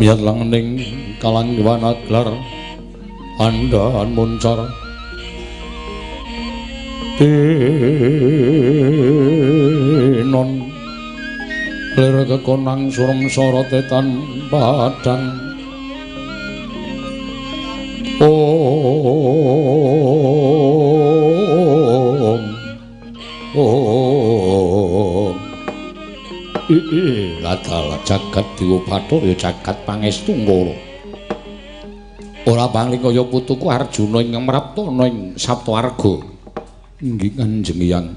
Miyat langening kalanggiwan aglar andhan muncar tinon lir kekonang surem sorote tan padang. Om Om ii ladal jagat dewa bathara ya jagat pangestu ngoro. Ora pangling kaya putuku Arjuna ingkang mrapta ana ing Saptawarga. Inggih Kanjeng Hyang.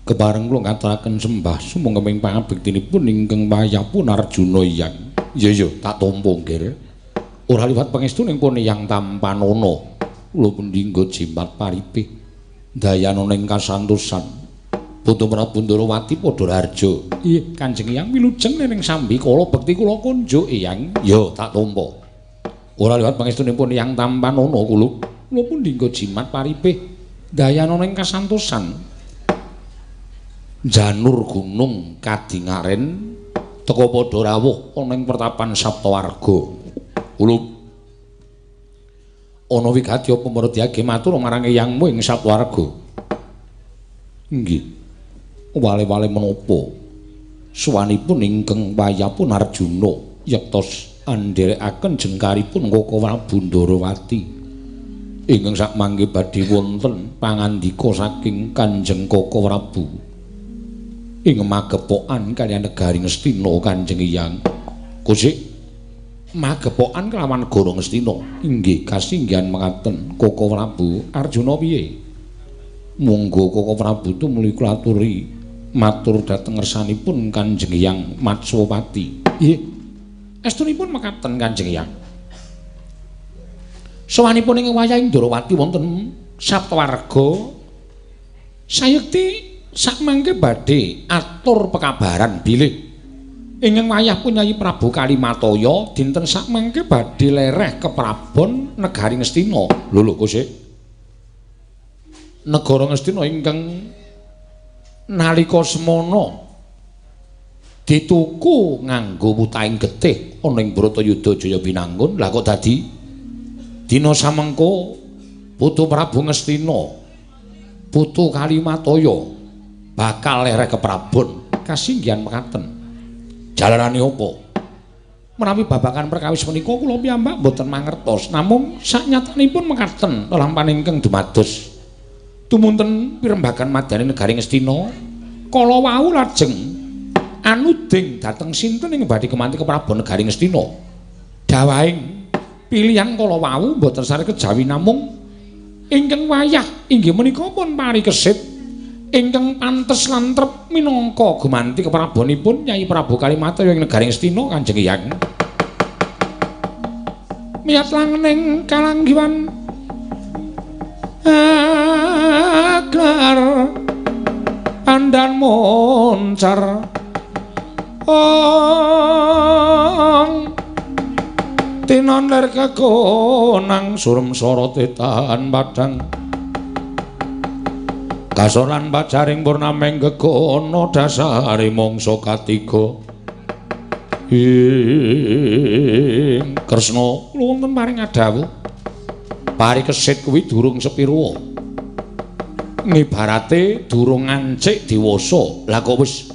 Kepareng kula ngaturaken sembah sumangga pangabektinipun ingkang wayahpun Arjuna Hyang. Iya iya tak tampa nggih. Ora liwat pangestuning pun Hyang Tampanana. Kula pendingga jimat paripih dayanana ing kasantosan. Putu Prabu Ndorowati padha raharja. Iya Kanjeng Hyang wilujeng ning sambikala bekti kula kunjuk Hyang. Ya tak tampa. Ora liwat pangestunipun Hyang Tampanana kula kula pundhingga jimat paripih dayanana ing kasantosan. Janur gunung kadingaren teka padha rawuh ana ing pertapan Saptawarga. Kula ana wigati apa mardyage matur marang eyangmu ing Saptawarga. Inggih. Wale-wale menapa suwanipun ingkang wayahpun Arjuna yektos andherekaken jengkaripun Koko Prabu Ndorowati ingkang sakmangke badhe wonten pangandika saking Kanjeng Koko Prabu ing magepokan kaliyan negari Ngastina Kanjeng Hyang. Kusik magepokan kelawan negara Ngastina. Inggih kasinggihan mekaten Koko Prabu Arjuna piye? Monggo Koko Prabu tumuli kula aturi matur dhateng ngersanipun Kanjeng Hyang Matswapati. Nggih. Estunipun mekaten Kanjeng Hyang. Sowanipun ing wayah Ndorowati wonten Saptawarga sayekti sakmangke badhe atur pekabaran bilih ingkang wayah Punyayi Prabu Kalimataya dinten sakmangke badhe lereh keprabon negari Ngastina. Lho lho kosik. Negara Ngastina ingkang nalika semana dituku nganggo wutahing getih ana ing Bratayuda Jaya Binangun. Lah kok dadi dina samengko Putu Prabu Ngastina Putu Kalimataya bakal lereh keprabon. Kasinggihan mekaten. Jalarane apa? Menawi babagan perkawis menika kula piyambak mboten mangertos, namung saknyatanipun mekaten lelampahan ingkang dumados tumunten pirembagan madyaning negari Ngastina kala wau lajeng anuding dhateng sinten ing badhe kemanti keprabon negari Ngastina. Dawahing pilihan kala wau mboten sare kejawi namung ingkang wayah inggih menika pun parikesit ingkang pantes lan trep minangka gumanti keprabonipun Nyai Prabu Kalimataya ing negari Ngastina Kanjeng Hyang. Miyat langening kalanggiwan aglar andan moncar ong tinon ler kekonang surem sorote tahan padang kasoran pajaring purnameng gegono dasare mangsa katiga. Ing Kresna kula wonten paring adhawuh parikesit kuwi durung sepirwa, ngibarate durung ngancik dewasa. Lah kok wis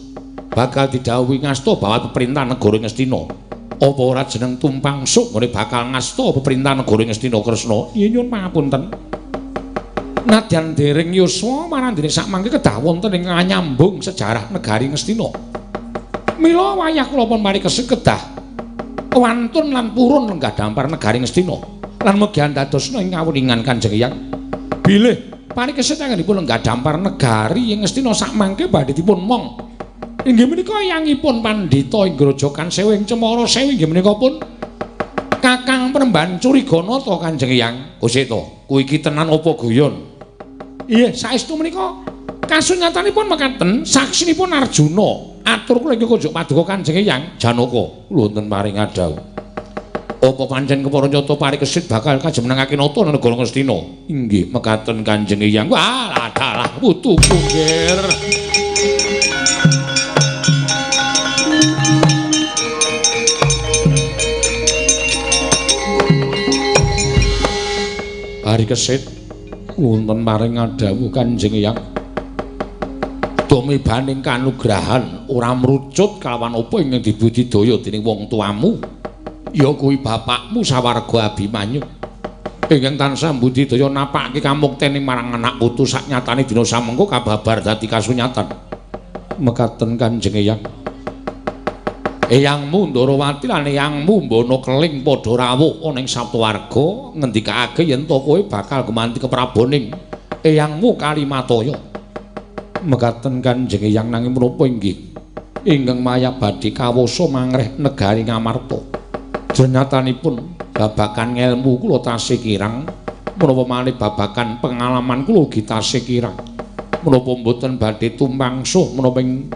bakal didhawuhi ngasta bawat peperintahan negara Ngastina. Apa ora jeneng tumpang suk nggone bakal ngasta peperintahan negara Ngastina Kresna? Iya nyuwun pangapunten. Nadyan dereng yuswa marandene sakmangke kedah wonten ing nganyambung sejarah negari Ngastina. Mila wayah kula pun parikesit kedah wantun lan purun lenggah dampar negari Ngastina lan mugi andadosna ing kawuningan Kanjeng Hyang. Bilih parikesit anggenipun lenggah dampar negari ing Ngastina sakmangke badhe dipun mong. Inggih menika eyangipun Pandhita ing Grojogan Sewu ing Cemara Sewu inggih menika pun Kakang Penemban Curiganata Kanjeng Hyang. Kusita, kuwi iki tenan apa guyon? Iya, saestu menika kasunyatanipun mekaten saksinipun Arjuna. Atur kula ingkang kunjuk paduka Kanjeng Hyang Janaka. Kula wonten paring adhawuh. Apa pancen kepara nyata parikesit bakal kajumenengake nata negara Ngastina? Inggih, mekaten Kanjeng Hyang. Wah, adalah putuku, Ger. Parikesit wonten maring ngadhawuh Kanjeng Eyang. Tumibaning kanugrahan ora mrucut kalawan apa ingkang dibudidaya dening wong tuamu. Ya kuwi bapakmu sawarga Abimanyu. Ingkang tansah mbudidaya napake kamuktene marang anak putu saknyatane dina samengko kababar dadi kasunyatan. Mekaten Kanjeng Eyang. Eyangmu Ndorowati lan eyangmu Mbana Keling padha rawuh ana ing Saptawarga ngendikake yen to kowe bakal gumanti kepraboning eyangmu Kalimataya. Mekaten Kanjeng Eyang, nanging menapa inggih ingkang maya badhe kawasa mangreh negari Ngamarta. Jenyatanipun babagan ngelmu kula tasih kirang, menapa malih babagan pengalaman kula ugi tasih kirang. Menapa mboten badhe tumangsuh menapa ing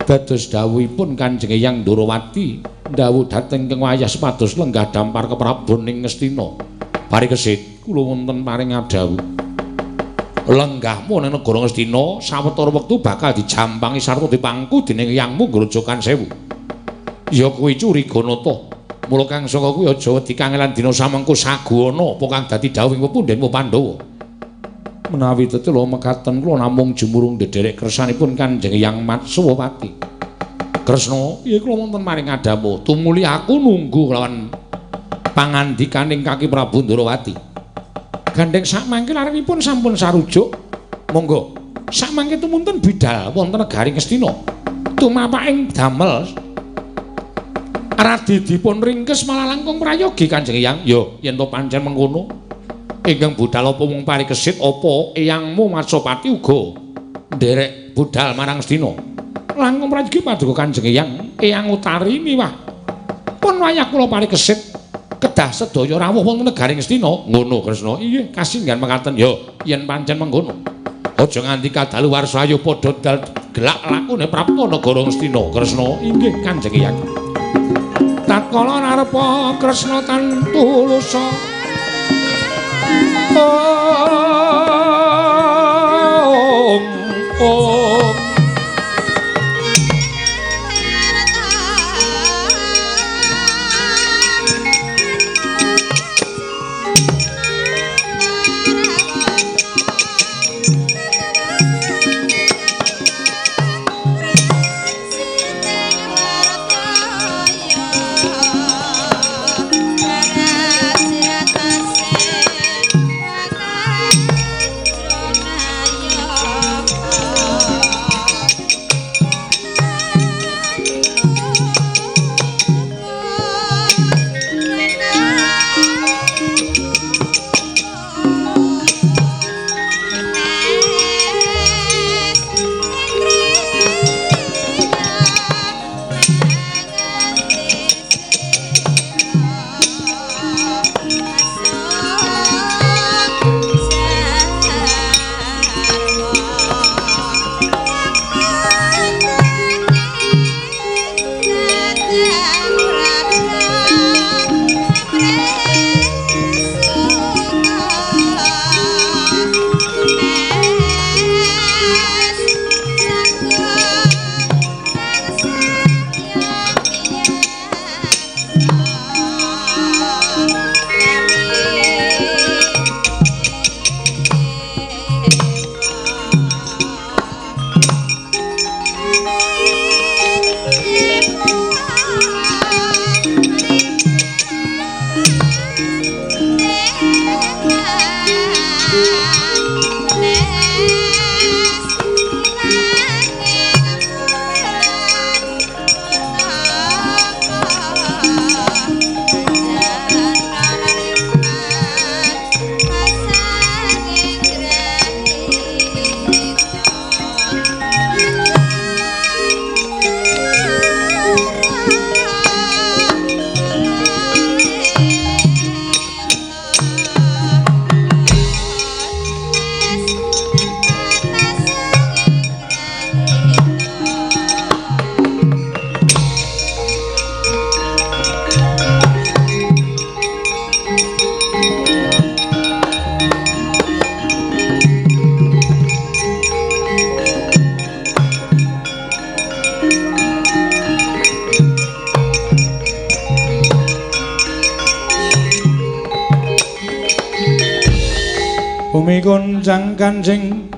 dados dawuhipun Kanjeng Eyang Ndorowati ndhawuh dhateng Kang Wayah supados lenggah dampar keprabon ing Ngastina. Parikesit kula wonten paring adhawuh. Lenggahmu ning negara Ngastina sawetara wektu bakal dijampangi sarta dipangku dening eyangmu Grojogan Sewu. Ya kuwi Curiganata. Mula kang saka kuwi aja wedi kangelan dina samengko saguana apa kang dadi dawuhing pepundhenmu Pandhawa. Menawi tetela mekaten kula namung jumurung ndederek kersanipun Kanjeng Eyang Matswapati. Kresna, piye kula wonten maring adhawuh, tumuli aku nunggu kelawan pangandikaning Kaki Prabu Ndorowati. Gandheng sakmangke larenipun sampun sarujuk. Monggo, sakmangke tumunten bidal wonten negari Ngastina. Tumapaking damel radi dipun ringkes malah langkung prayogi Kanjeng Eyang. Yo, yen to pancen mengkono. Ingkang budal apa mung parikesit apa eyangmu Matswapati uga nderek budal marang Ngastina. Langkung prayogi paduka Kanjeng Eyang, Eyang Utari miwah pun wayah kula parikesit kedah sedaya rawuh wonten negari Ngastina. Ngono Kresna. Inggih, kasinggihan mekaten. Ya, yen pancen mengkono. Aja nganti kadaluwarsa ayo padha dal gelak lakune prapta negara Ngastina. Kresna. Inggih, Kanjeng Eyang. Tatkala narepa Kresna tan tulusa Om Om Thank you. Bumi goncang kancing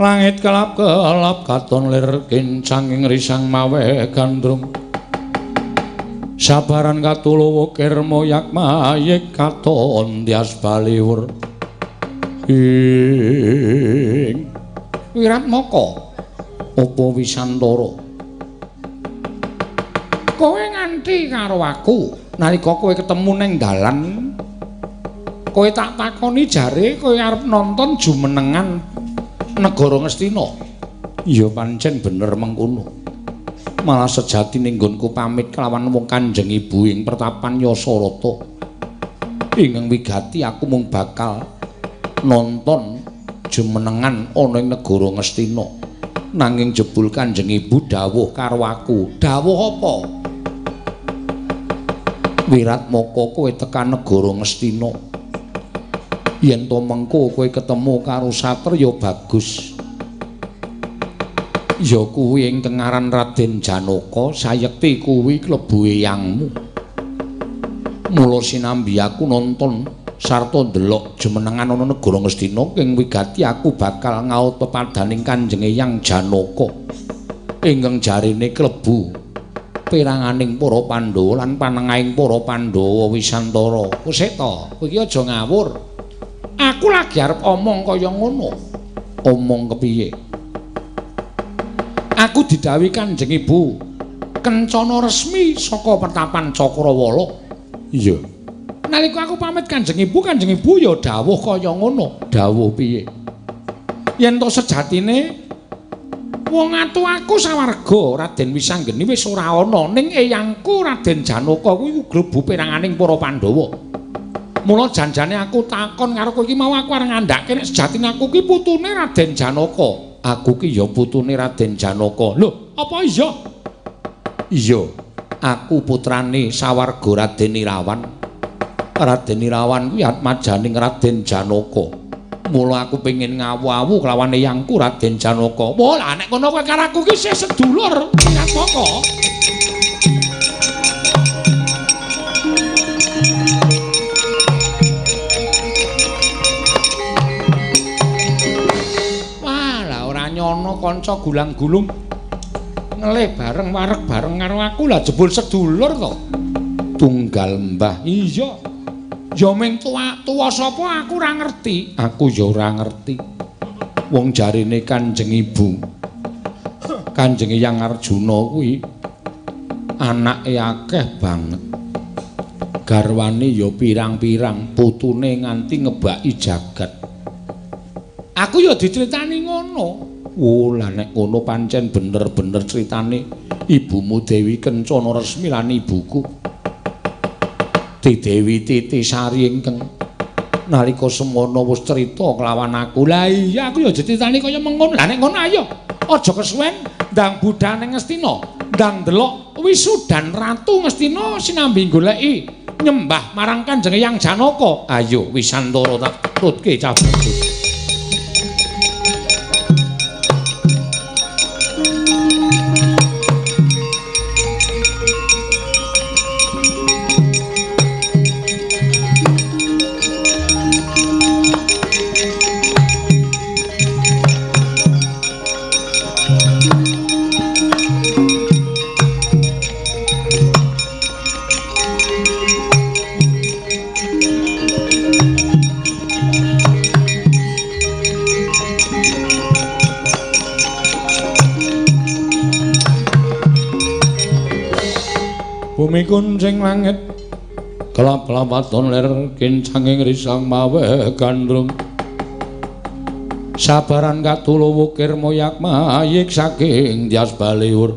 langit kelap-kelap katon lir kincanging risang mawe gandrung. Sabaran katulu wukir moyak mayik katon tias baliwur. Ing Wiratmaka apa Wisantara, kowe nganti karo aku nalika kowe ketemu ning dalan, kowe tak takoni jare kowe arep nonton jumenengan negara Ngastina. Ya pancen bener mengkono. Malah sejatine nggonku pamit kelawan wong Kanjeng Ibu ing pertapan Yasarata. Ingkang wigati aku mung bakal nonton jumenengan ana ing negara Ngastina. Nanging jebul Kanjeng Ibu dawuh karo aku. Dawuh apa? Wiratmaka kowe tekan negara Ngastina. Yen to mengko kowe ketemu karo satriya bagus, ya kuwi ingkang aran Raden Janaka, sayekti kuwi klebu eyangmu. Mula sinambi aku nonton sarta ndelok jumenengan ana negara Ngastina, ing wigati aku bakal ngaut pepadaning Kanjeng Eyang Janaka ingkang jarene klebu peranganing para Pandhawa lan panengahing para Pandhawa Wisantara. Kusik to, kowe iki aja ngawur. Aku lagi arep omong kaya ngono. Omong kepiye? Aku didhawuhi Kanjeng Ibu Kencana resmi saka pertapan Cakrawala. Iya. Nalika aku pamit Kanjeng Ibu ya dawuh kaya ngono. Dawuh piye? Yen to sejatine wong atu aku sawarga Raden Wisanggeni wis ora ana, ning eyangku Raden Janaka kuwi klebu peranganing para Pandhawa. Mula janjane aku takon karo kowe iki mau aku arep ngandhake nek sejatine aku ki putune Raden Janaka. Aku ki ya putune Raden Janaka. Lho, apa iya? Iya, aku putrane sawarga Raden Irawan. Raden Irawan kuwi atmajaning Raden Janaka. Mula aku pengin ngawu-awu kelawan eyangku Raden Janaka. Wah, lah nek ngono kowe karo aku ki isih sedulur, Wiratmaka. Nyono kanca gulang-gulung ngelih bareng wareg bareng karo aku, lah jebul sedulur to. Tunggal mbah. Iya. Ya ming tuwa sapa aku ora ngerti. Aku ya ora ngerti. Wong jarine Kanjeng Ibu, Kanjeng Eyang Arjuna kuwi anake akeh banget. Garwane ya pirang-pirang, putune nganti ngebaki jagat. Aku ya diceritani ngono. Oh, lah nek ngono pancen bener-bener critane ibumu Dewi Kencana Resmi lan ibuku Dewi Titisari ingkang nalika semono wis crita kelawan aku. Lah iya, aku ya dicritani kaya mengono. Lah nek ngono ayo aja kesuwen ndang budhal ning Ngastina, ndang ndelok wisudan Ratu Ngastina sinambi goleki nyembah marang Kanjeng Eyang Janaka. Ayo Wisantara tak tutke cah bagus. Bumi kuncing langit kelap-kelap waton lir kincanging risang mawe gandrung. Sabaran katulu wukir moyak mayik saking Tyas Baliwur.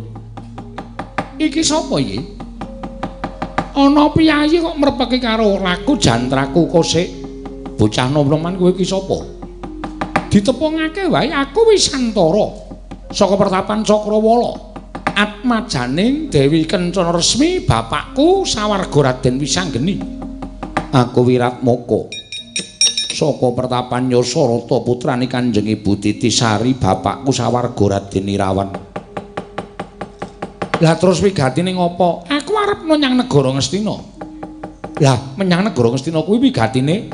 Iki sapa iki? Ana piyayi kok mrepeki karo laku jantraku kosik. Bocah nom-noman kowe iki sapa? Ditepungake wae aku Wisantara saka pertapan Cakrawala. Atmajaning Dewi Kencana Resmi bapakku sawarga Raden Wisanggeni. Aku Wiratmaka saka pertapan Yasarata putrane Kanjeng Ibu Titisari bapakku sawarga Raden Irawan. Lah terus wigatine ngopo? Aku arep menyang negara Ngastina. Lah menyang negara Ngastina kuwi wigatine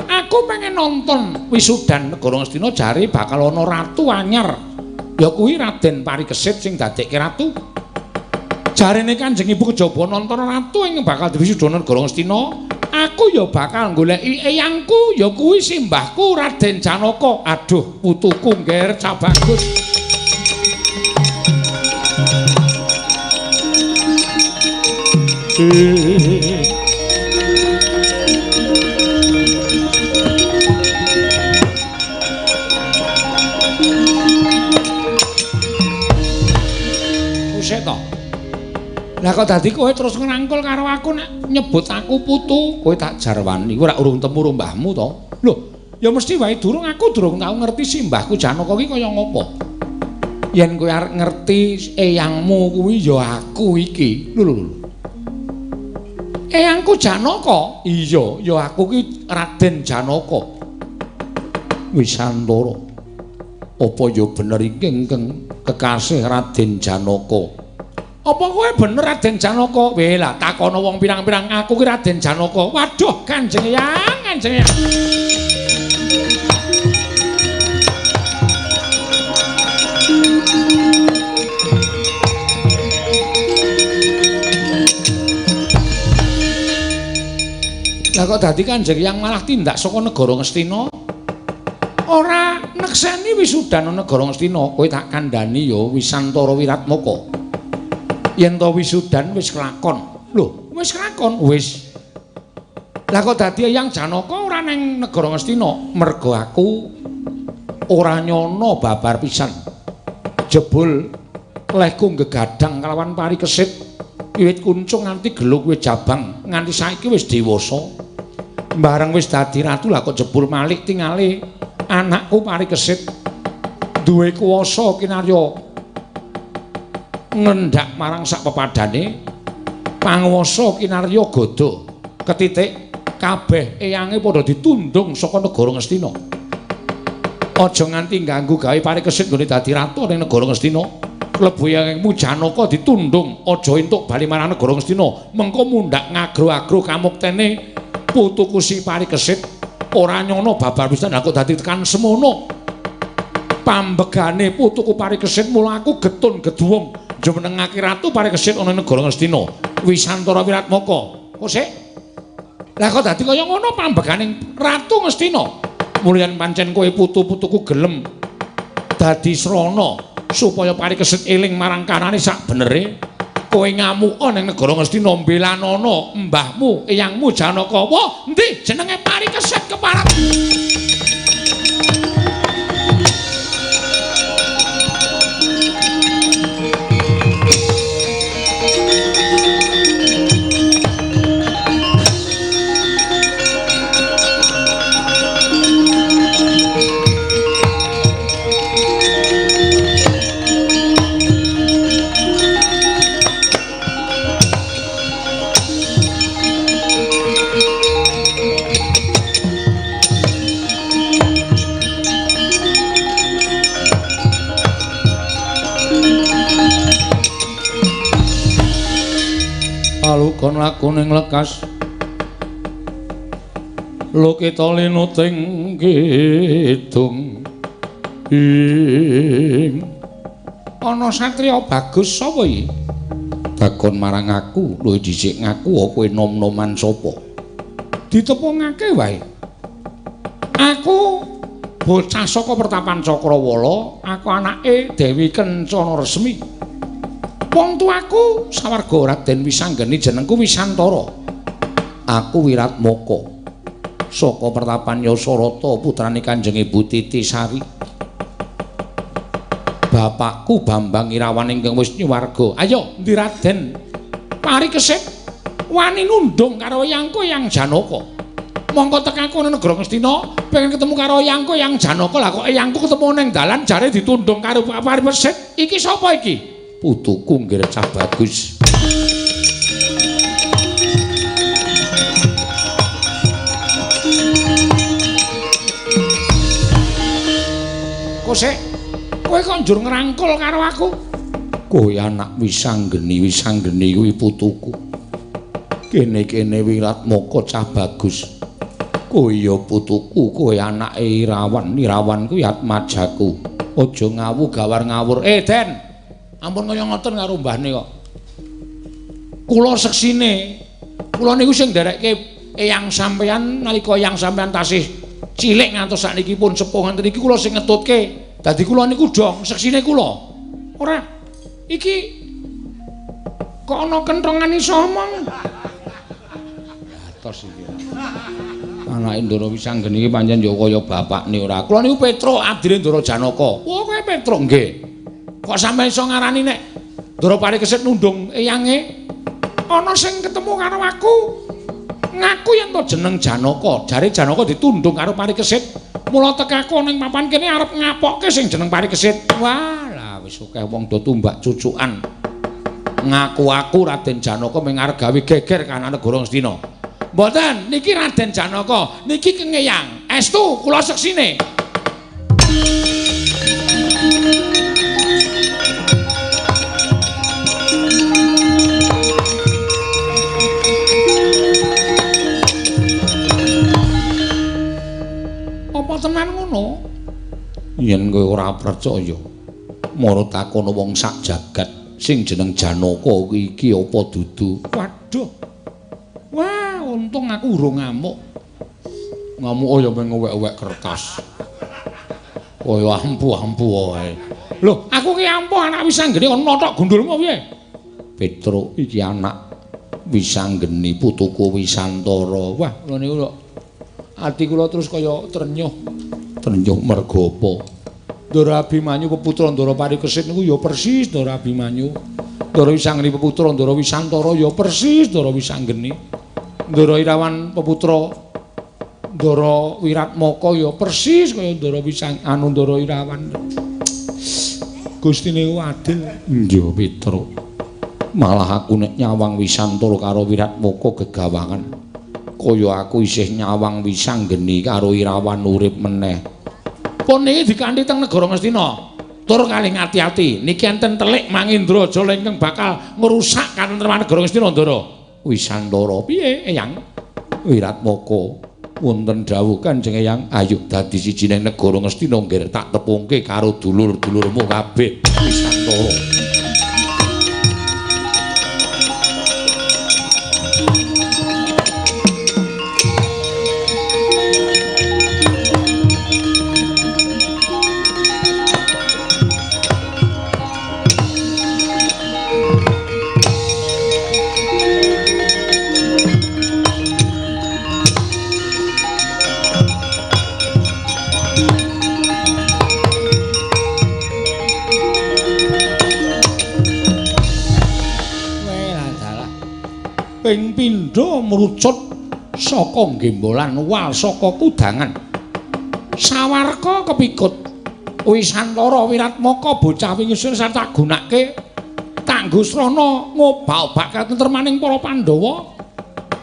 aku Aku pengen nonton wisudan negara Ngastina jare bakal ana ratu anyar. Ya kuwi Raden Parikesit sing dadekke ratu. Jarene Kanjeng Ibu kejaba nonton ratu ing bakal diwisuda negara Ngastina, aku ya bakal goleki eyangku ya kuwi simbahku Raden Janaka. Aduh, putuku ngger cah bagus. Usik to. Lah kok dadi kowe terus ngrangkul karo aku nek nyebut aku putu, kowe tak jarwani. Kowe ora urung temu karo mbahmu to? Lho, ya mesti wae durung, aku durung tau ngerti simbahku Janaka ki kaya ngopo. Yen kowe arep ngerti eyangmu kuwi ya aku iki. Lho lho lho. Eyangku Janaka? Iya, ya aku ki Raden Janaka. Wisantara. Apa ya bener iki ingkang kekasih Raden Janaka? Apa kowe bener Raden Janaka? Weh lah takono wong pirang-pirang aku ki Raden Janaka. Waduh, Kanjeng Eyang, Kanjeng Eyang. Lah kok dadi Kanjeng Eyang malah tindak saka negara Ngastina? Ora nekseni wisudan negara Ngastina, kowe tak kandhani ya Wisantara Wiratmaka. Yen to wisudan wis kelakon. Lho, wis kelakon? Wis. Lah kok dadi Eyang Janaka ora nang negara Ngastina? Mergo aku ora nyono babar pisan. Jebul lehku gegadang kalawan Parikesit wiwit kuncung nganti geluk wis jabang, nganti saiki wis dewasa. Bareng wis dadi ratu lah kok jebul malik tingale anakku Parikesit duwe kuwasa kinarya ngendak marang sak pepadane panguwasa kinarya gada ketitik kabeh eyange padha ditundung saka negara Ngastina. Aja nganti ganggu gawe Parikesit nggone dadi ratu ning negara Ngastina. Klebu eyangmu Janaka ditundung, aja entuk bali marang negara Ngastina. Mengko mundhak ngagro-agro kamuktene putuku si Parikesit ora nyono babar pisan aku dadi tekan semono. Pambegane putuku Parikesit mula aku getun geduwung jumenengake ratu Parikesit ana negara Ngastina. Wisantara Wiratmaka. Kok sik? Lah kok dadi kaya ngono pambegane ratu Ngastina? Mulyan pancen kowe putu-putuku gelem dadi srana supaya Parikesit eling marang kanane sak benere. Kowe ngamuka ning negara Ngastina mbelanana mbahmu eyangmu Janaka. Wah, endi jenenge Parikesit keparat. Alukon lakuning lekas Lokita linuting kidung ing ana satriya bagus sapa iki? Takon marang aku, luwih dhisik ngaku kowe nom-noman sapa? Ditepungake wae. Aku bocah saka pertapan Cakrawala, aku anake Dewi Kencana Resmi. Wong tuaku sawarga Raden Wisanggeni, jenengku Wisantara. Aku Wiratmaka. Saka pertapan Yasarata putrane Kanjeng Ibu Titisari. Bapakku Bambang Irawan ingkang wis nyuwarga. Ayo, endi Raden Parikesit wani nundung karo eyangku Eyang Janaka. Mongko tekaku nang negara Ngastina, pengen ketemu karo eyangku Eyang Janaka. Lah kok eyangku ketemu ning dalan jare ditundung karo Parikesit. Iki sapa iki? Putuku nggih cah bagus. Kosek, kowe kok njur ngrangkul karo aku? Kowe anak Wisanggeni, Wisanggeni kuwi putuku. Kene-kene Wiratmaka cah bagus. Kowe ya putuku, kowe anake Irawan. Irawan kuwi atmajaku. Aja ngawu gawar ngawur. Den, ampun kaya ngoten karo mbahne kok. Kula seksine. Kula niku sing nderekke eyang sampeyan nalika eyang sampeyan tasih cilik ngantos sakniki pun sepuh nganten iki kula sing ngetutke. Dadi kula niku dong seksine kula. Ora. Iki kok ana kenthongan iso omong. Atos iki. Anake Ndara Wisanggeni iki pancen ya kaya bapakne ora. Kula niku Petruk abdine Ndara Janaka. Wah, kowe Petruk nggih. Kok sampe iso ngarani nek Ndara Parikesit nundung eyange? Ana sing ketemu karo aku. Ngaku yen to jeneng Janaka. Jare Janaka ditundung karo Parikesit. Mula tekaku ning papan kene arep ngapokke sing jeneng Parikesit. Wah, lah wis akeh wong do tumbak cucukan. Ngaku aku Raden Janaka mung arep gawe geger kahanan negara Ngastina. Mboten, niki Raden Janaka, niki kengeyang. Estu kula seksine. Apa tenan ngono? Yen kowe ora percaya, mara takono wong sak jagat sing jeneng Janaka iki apa dudu? Waduh. Wah, untung aku urung ngamuk. Ngamuk ya mung ngowek-owek kertas. Kaya ampuh-ampuh wae. Lho, aku ki ampuh anak Wisanggeni ana tok gundulmu piye? Petruk iki anak Wisanggeni putuku Wisantara. Wah, lho niku kok ati kula terus kaya trenyuh. Trenyuh mergo apa? Ndara Abimanyu peputra Ndara Parikesit niku ya persis Ndara Abimanyu. Ndara Wisanggeni peputra Ndara Wisantara ya persis Ndara Wisanggeni. Ndara Irawan peputra Ndara Wiratmaka ya persis kaya Ndara Wisang anu Ndara Irawan. Gustine adil. Iya Petruk. Malah aku nek nyawang Wisantara karo Wiratmaka gegawangan. Kaya aku isih nyawang Wisanggeni karo Irawan urip meneh. Pun niki dikanthi teng negara Ngastina. Tur kalih ati-ati niki enten telik Mangindrajala ingkang bakal ngrusak katentreman negara Ngastina Ndara. Wisantara piye Eyang? Wiratmaka wonten dawuh Kanjeng Eyang, ayo dadi sijining negara Ngastina nggih tak tepungke karo dulur-dulurmu kabeh. Wisantara. Ping pindho mrucut saka gembolan wal saka kudangan. Sawarka kepikut Wisantara Wiratmaka bocah wingi tak gunake kanggo srana ngobak-obak katentremaning para Pandhawa.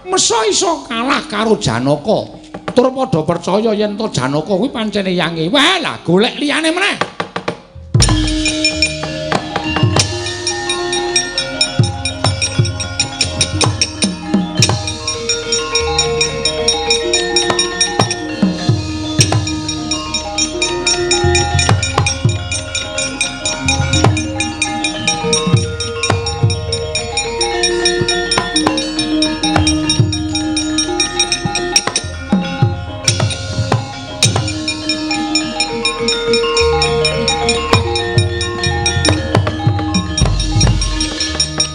Mesa iso kalah karo Janaka. Tur padha percaya yen to Janaka kuwi pancene yange. Wah lah golek liyane meneh.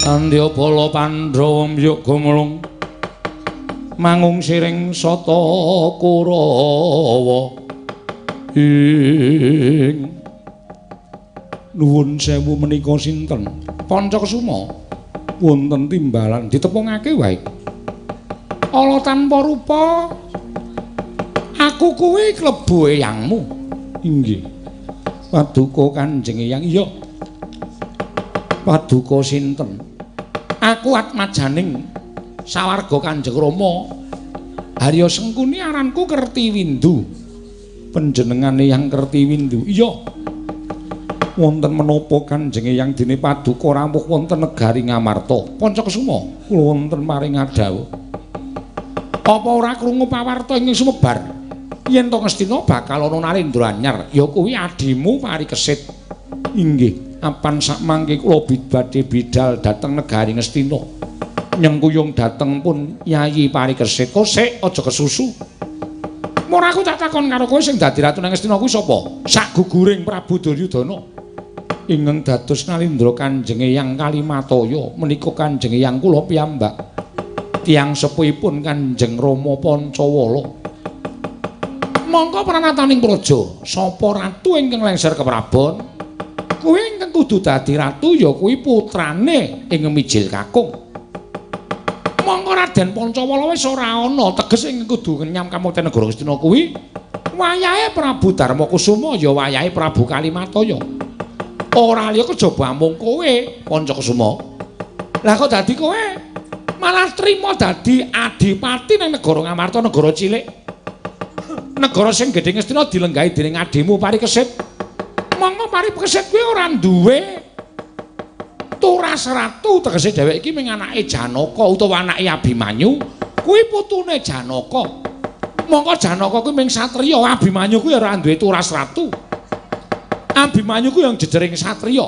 Andya bala Pandhawa mbyuk gumlung mangung siring sata Kurawa. Ing nuwun sewu menika sinten? Pancakesuma wonten timbalan ditepungake wae. Ala tanpa rupa aku kuwi klebu eyangmu. Inggih. Paduka Kanjeng Eyang. Iya. Paduka sinten? Aku atmajaning sawarga Kanjeng Rama Harya Sengkuni aranku Kertiwindu. Panjenengane Eyang Kertiwindu. Iya. Wonten menapa Kanjeng Eyang dene paduka rawuh wonten negari Ngamarta? Pancakesuma kula wonten paring adhawuh. Apa ora krungu pawarta ing sumebar yen to Ngastina bakal ana Narendra anyar, ya kuwi adimu Parikesit. Inggih, apan sakmangke kula badhe bidal dhateng negari Ngastina. Nyengkuyung dhateng pun Yayi Parikesit. Kosek aja kesusu. Mula aku tak takon karo kowe sing dadi ratu nang Ngastina kuwi sapa? Saguguring Prabu Duryudana. Ingkang dados Nalindra Kanjeng Eyang Kalimataya menika Kanjeng Eyang kula piyambak. Tiyang sepuhipun Kanjeng Rama Pancawala. Mongko pranataning praja, sapa ratu ingkang lengser keprabon? Kuwi ingkang kudu dadi ratu ya kuwi putrane ing mijil kakung. Mongko Raden Pancawala wis ora ana, teges ingkang kudu ngenyam kamukten negara Ngastina kuwi wayahe Prabu Darmakusuma ya wayahe Prabu Kalimataya. Ora liya kejaba amung kowe Pancakusuma. Lah kok dadi kowe malah trima dadi adipati nang negara Ngamarta, negara cilik. Negara sing gedhe Ngastina dilenggahi dening adimu Parikesit. Monggo Parikesit kuwi ora duwe turas ratu, tegese dheweke iki mung anake Janaka utawa anake Abimanyu, kuwi putune Janaka. Monggo Janaka kuwi mung satriya, Abimanyu kuwi ora duwe turas ratu. Abimanyu kuwi yang jejering satriya.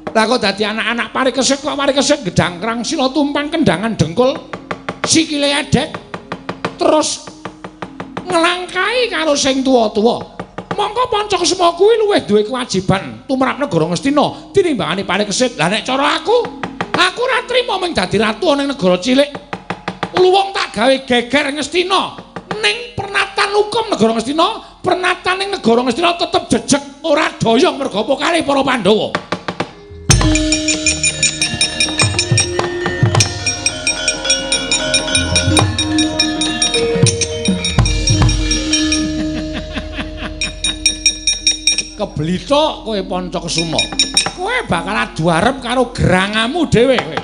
Lah kok dadi anak-anak Parikesit kok Parikesit gedangkrang sila tumpang kendangan dengkul sikile edek terus nglangkai karo sing tuwa-tuwa. Mongko Pancakusuma kuwi luwih duwe kewajiban tumrap negara Ngastina tinimbangane Parikesit. Lah nek cara aku ora trima mung dadi ratu ana ing negara cilik. Luwung tak gawe geger Ngastina. Ning pernatan hukum negara Ngastina, pernataning negara Ngastina tetep jejeg ora doyong merga apa kalih para Pandhawa. Keblithok kowe Pancakusuma. Kowe bakal adu arep karo gerangamu dhewe kowe.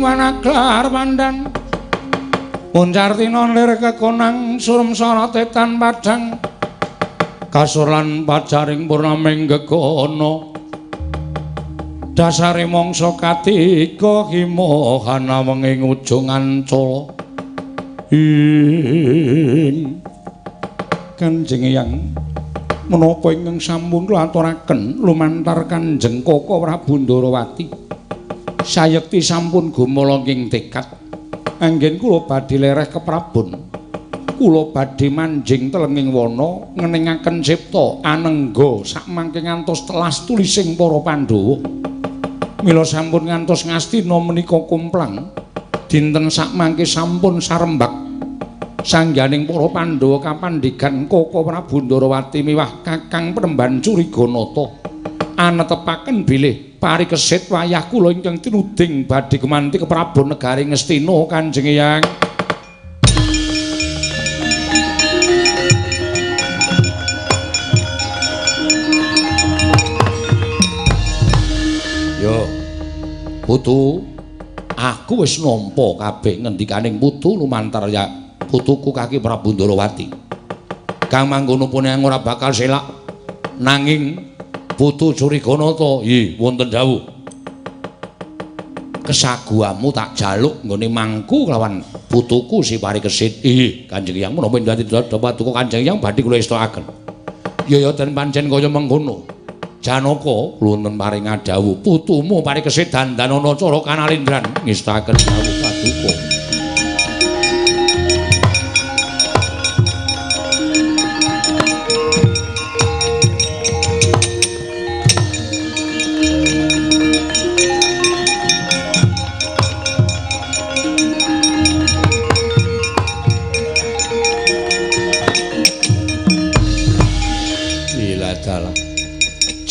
Wanaglar pandan muncartina lir kekonang surem sorote tan padhang kasur lan pacaring purnaming gegana dasare mangsa katiga himohana wenging ujung ancala. Ing Kanjeng Eyang menapa ingkang sampun kula aturaken lumantar Kanjeng Koko Prabu Ndarawati? Sayekti sampun gumolonging tekad anggen kula badhe lereh keprabon, kula badhe manjing telenging wana ngeningaken cipta anengga sakmangke ngantos telas tulising para Pandhawa. Mila sampun ngantos Ngastina menika komplang dinten sakmangke sampun sarembak sangganing para Pandhawa kapandhegan Koko Prabu Ndarawati miwah Kakang Penemban Curiganata anetepaken bilih Parikesit wayah kula ingkang tinuding badhe gumanti keprabon negari Ngastina Kanjeng Eyang. Yo, putu, Aku wis nampa kabeh ngendikaning putu lumantar ya putuku Kaki Prabu Ndarawati. Kang mangkono pun ora bakal selak. Nanging putu Curiganata, nggih wonten dawuh. Kesaguhamu tak jaluk nggone mangku kelawan putuku si Parikesit. Nggih, Kanjeng Hyang menapa dadi paduka Kanjeng Hyang badhe kula estokaken. Ya ya den pancen kaya mengkono. Janaka wonten paring dawuh, putumu Parikesit dandanana cara kanalindran ngestakaken dawuh paduka.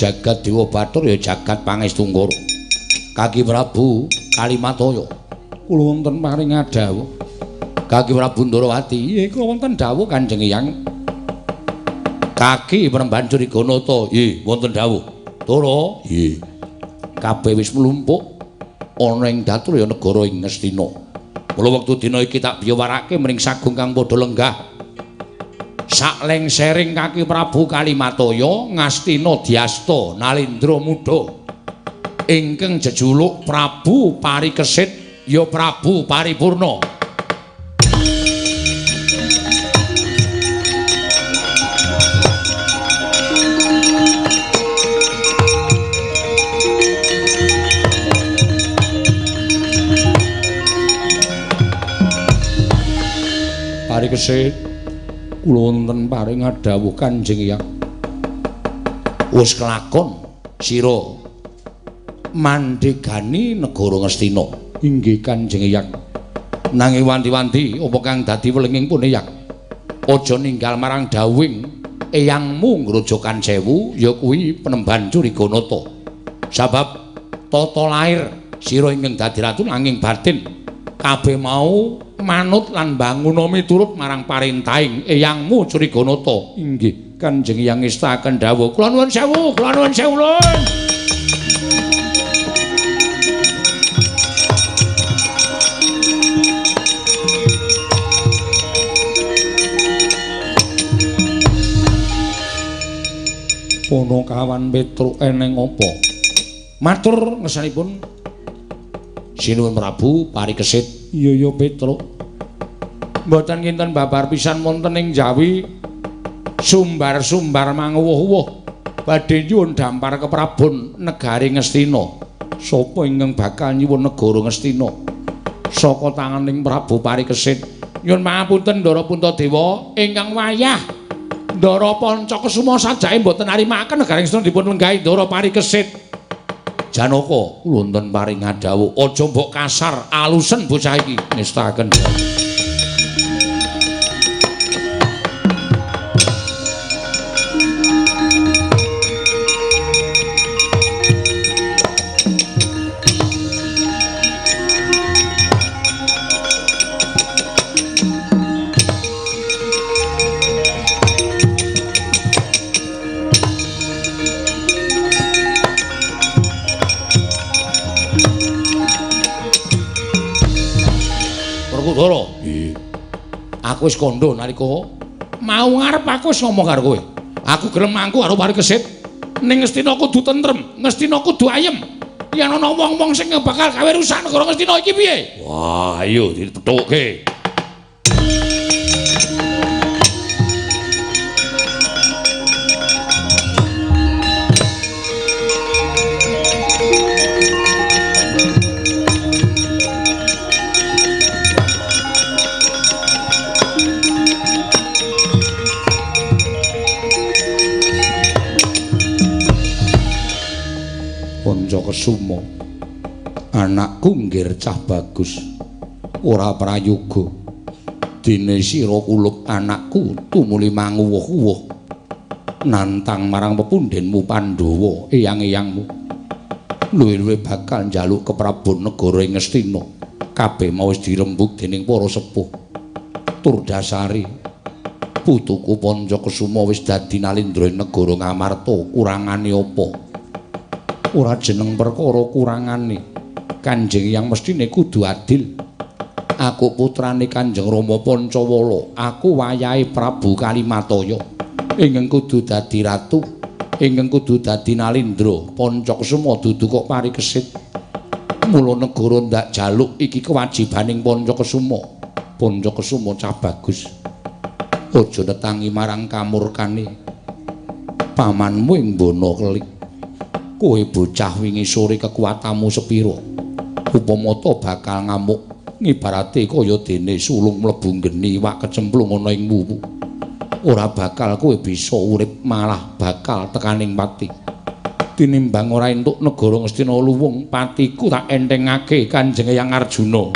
Jagat Dewa Bathara ya jagat Pangestungkara. Kaki Prabu Kalimataya kula wonten paring dawuh. Kaki Prabu Ndarawati, nggih kula wonten dawuh Kanjeng Hyang. Kaki Premban Curiganata, nggih wonten dawuh. Tara, nggih. Kabeh wis mlumpuk ana ing datur ya negara ing Ngastina. Mula wektu dina iki tak biyawarake mring sagung kang padha lenggah. Saklengsering Kaki Prabu Kalimataya Ngastina Dyasta Nalindra Muda ingkang jejuluk Prabu Parikesit ya Prabu Paripurna. Parikesit, kula wonten paring dawuh Kanjeng Hyang. Wis kelakon sira mandhegani negara Ngastina. Inggih Kanjeng Hyang. Nanging wanti-wanti apa kang dadi welenging pun Hyang. Aja ninggal marang dawuhing eyangmu Grojogan Sewu ya kuwi Penemban Curiganata. Sabab tata lair sira ingkang dadi ratu nanging batin kabeh mau manut lan banguna miturut marang parentahing eyangmu Curiganata. Inggih Kanjeng Hyang ngestakaken dawuh. Kula nuwun sewu, kula nuwun sewu lun. Ponokawan Petruk eneng apa? Matur ngesanipun Sinuwun Prabu Parikesit. Iya ya Petruk. Mboten kinten babar pisan wonten ing Jawi sumbar-sumbar manguwuh-wuh badhe nyuwun dampar keprabon negari Ngastina. Sapa ingkang bakal nyuwun negara Ngastina saka tanganing Prabu Parikesit? Nyuwun pangapunten Ndara Puntadewa ingkang wayah Ndara Pancakesuma sajake mboten narimaken negari Ngastina dipun lenggahi Ndara Parikesit. Janaka kula wonten paring dawuh, aja mbok kasar alusen bocah iki ngestakaken. Nggih. Aku wis kandha nalika mau ngarep aku wis ngomong karo kowe. Aku gelem mangku karo Parikesit. Ning Ngastina kudu tentrem, Ngastina kudu ayem. Yen ana wong-wong sing bakal gawe rusak negara Ngastina iki piye? Wah, ayo dipethukke. Pancakesuma, anakku nggir cah bagus, ora prayoga. Dene sira kulup anakku tumuli manguwuh-uwuh nantang marang pepundhenmu Pandhawa eyang-eyangmu. Luwih-luwih bakal njaluk keprabon negara ing Ngastina. Kabeh mau wis dirembug dening para sepuh. Tur dasari putuku Pancakesuma wis dadi nalindra ing negara Ngamarta, kurangane apa? Ora jeneng perkara kurangane. Kanjeng Hyang mestine kudu adil. Aku putrane Kanjeng Rama Pancawala, aku wayahe Prabu Kalimataya ingkang kudu dadi ratu, ingkang kudu dadi nalindra. Pancakusuma dudu kok parikesit. Mula negara ndak jaluk iki kewajibaning Pancakusuma. Pancakusuma cah bagus. Aja netangi marang kamurkane pamanmu ing Mbana Kelik. Kowe bocah wingi sore kekuatanmu sepira? Upama ta bakal ngamuk ngibarate kaya dene sulung mlebu geni iwak kecemplung ana ing wuwu. Ora bakal kowe bisa urip, malah bakal tekaning pati. Tinimbang ora entuk negara Ngastina luwung, patiku tak enthengake Kanjeng Hyang Arjuna.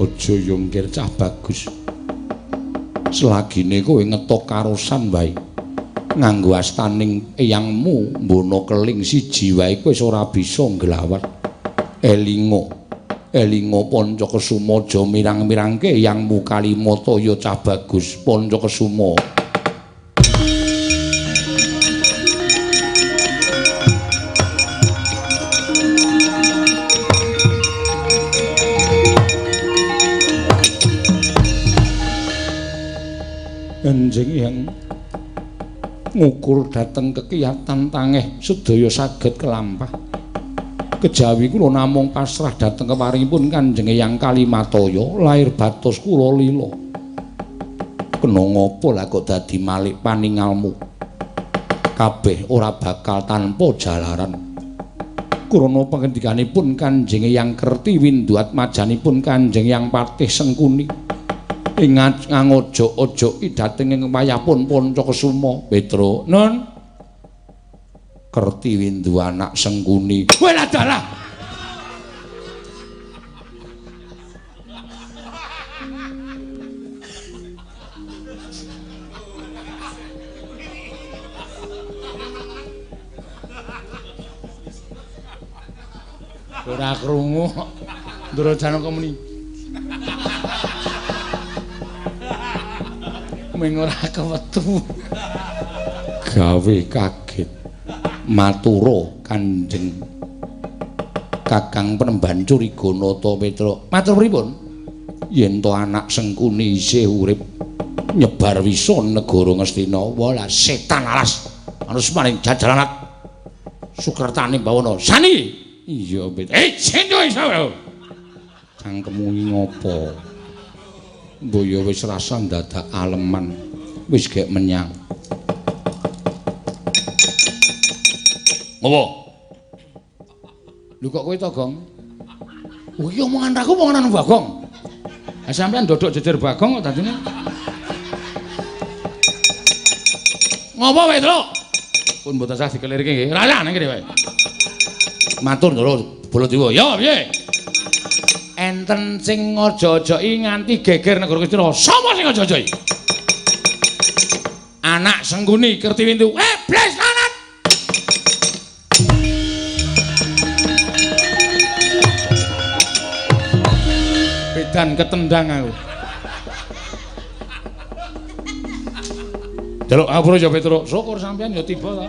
Aja yongkir cah bagus. Selagine kowe ngetok karosan wae nganggo astaning eyangmu Mbana Keling siji wae kowe wis ora bisa nglawat. Elinga, elinga Pancakesuma aja mirang-mirangke eyangmu Kalimataya cah bagus Pancakesuma. Kanjeng Hyang ngukur dhateng kekiyatan tangeh sedaya saged kelampah. Kejawi kula namung pasrah dhateng keparingipun Kanjeng Hyang Kalimataya, lair batos kula lila. Kena ngapa lah kok dadi malik paningalmu? Kabeh ora bakal tanpa jalaran. Krana pangendikanipun Kanjeng Hyang Kerti Winduatmajanipun Kanjeng Hyang Patih Sengkuni ing ngangojok-ojoki dhateng ing wayahpun Pancakesuma. Petro, Nun. Kerti Windu anak Sengkuni. Welah dalah. Ora krungu. Ndara Janaka muni. Ming ora kewetu. Gawe kaget. Matura Kanjeng Kakang Penemban Curiganata Petra. Matur pripun? Yen to anak Sengkuni isih urip nyebar wisa negara Ngastina. Walah setan alas. Anus maring jajaran Sukertane Bawana. Sani. Iya, Petra. Sendo iso. Cangkemmu iki ngopo? Mbok ya wis rasa ndadak aleman, wis gek menyang. Ngopo? Lho kok kowe to, Gong? Oh iki omongan aku omongan Bagong. Ha sampean dodok jejer Bagong kok dadine. Ngopo Petro? Pun mboten sah dikelirke nggih. Ora sah nang kene wae. Matur Ndara Baladewa. Ya piye? Enten sing ngojo-ojoki nganti geger negara Ngastina. Sapa sing ngojo-ojoki? Anak Sengkuni Kertiwindu. Iblis lanat. Bedan ketendang aku. Delok ngapura ya Petro. Syukur sampean ya tiba ta.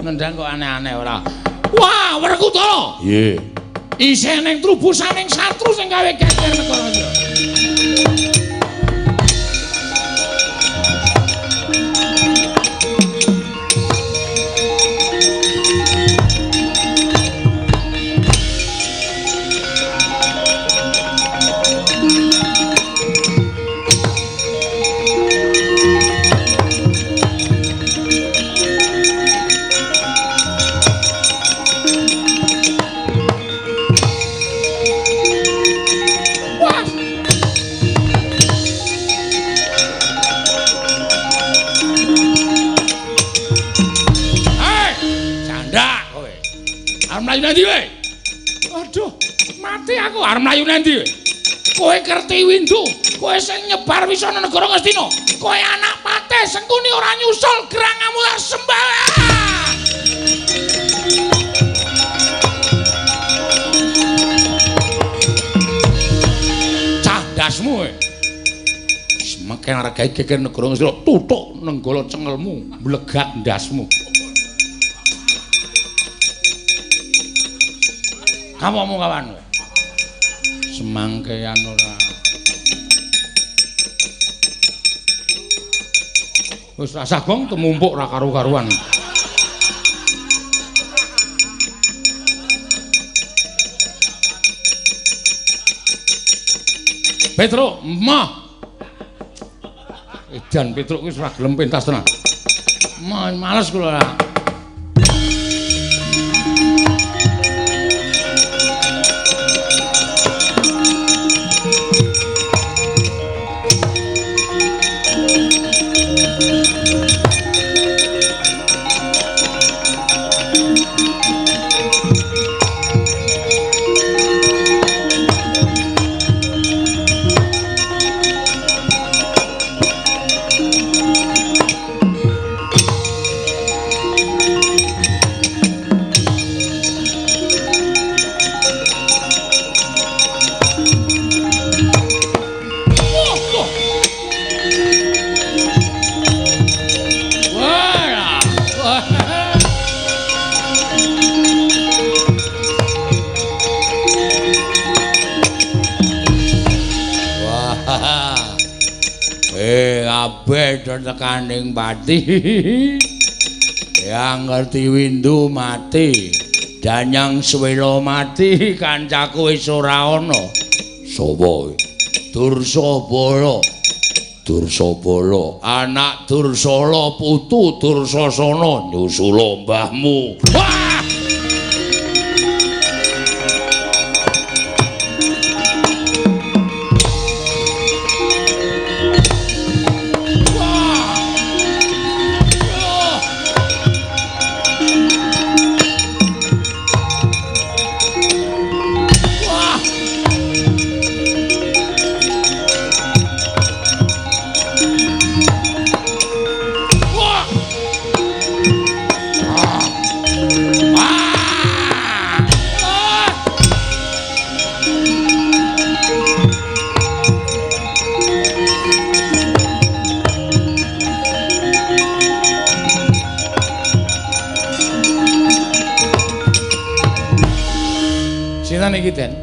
Nendang kok aneh-aneh ora. Wah, Werkudara. Nggih. Isih ning trubusaning satru sing gawe geger negara iki. Mlayu nanti kowe? Aduh, mati aku arep mlayu nanti kowe. Kowe Kerti Windu, kowe sing nyebar wisana negara Ngastina. Kowe anak Patih Sengkuni ora nyusul gerangamu tak sembah. Akeh argae geger negara Ngastina tutuk nenggala cengelmu, mblegat ndasmu. Kawamu kawan. Semangkean ora. Wis rasah gong temumpuk ra karu-karuan. Petruk, mah. Edan Petruk wis ora gelem pentas tenan. Mah males kula ora. Tekaning pati yang ngerti windu mati danyang swela mati kancaku wis ora ana. Sapa? Dursabala. Dursabala anak Dursala putu Dursasana nyusula mbahmu. Wah! Sinten iki, Den?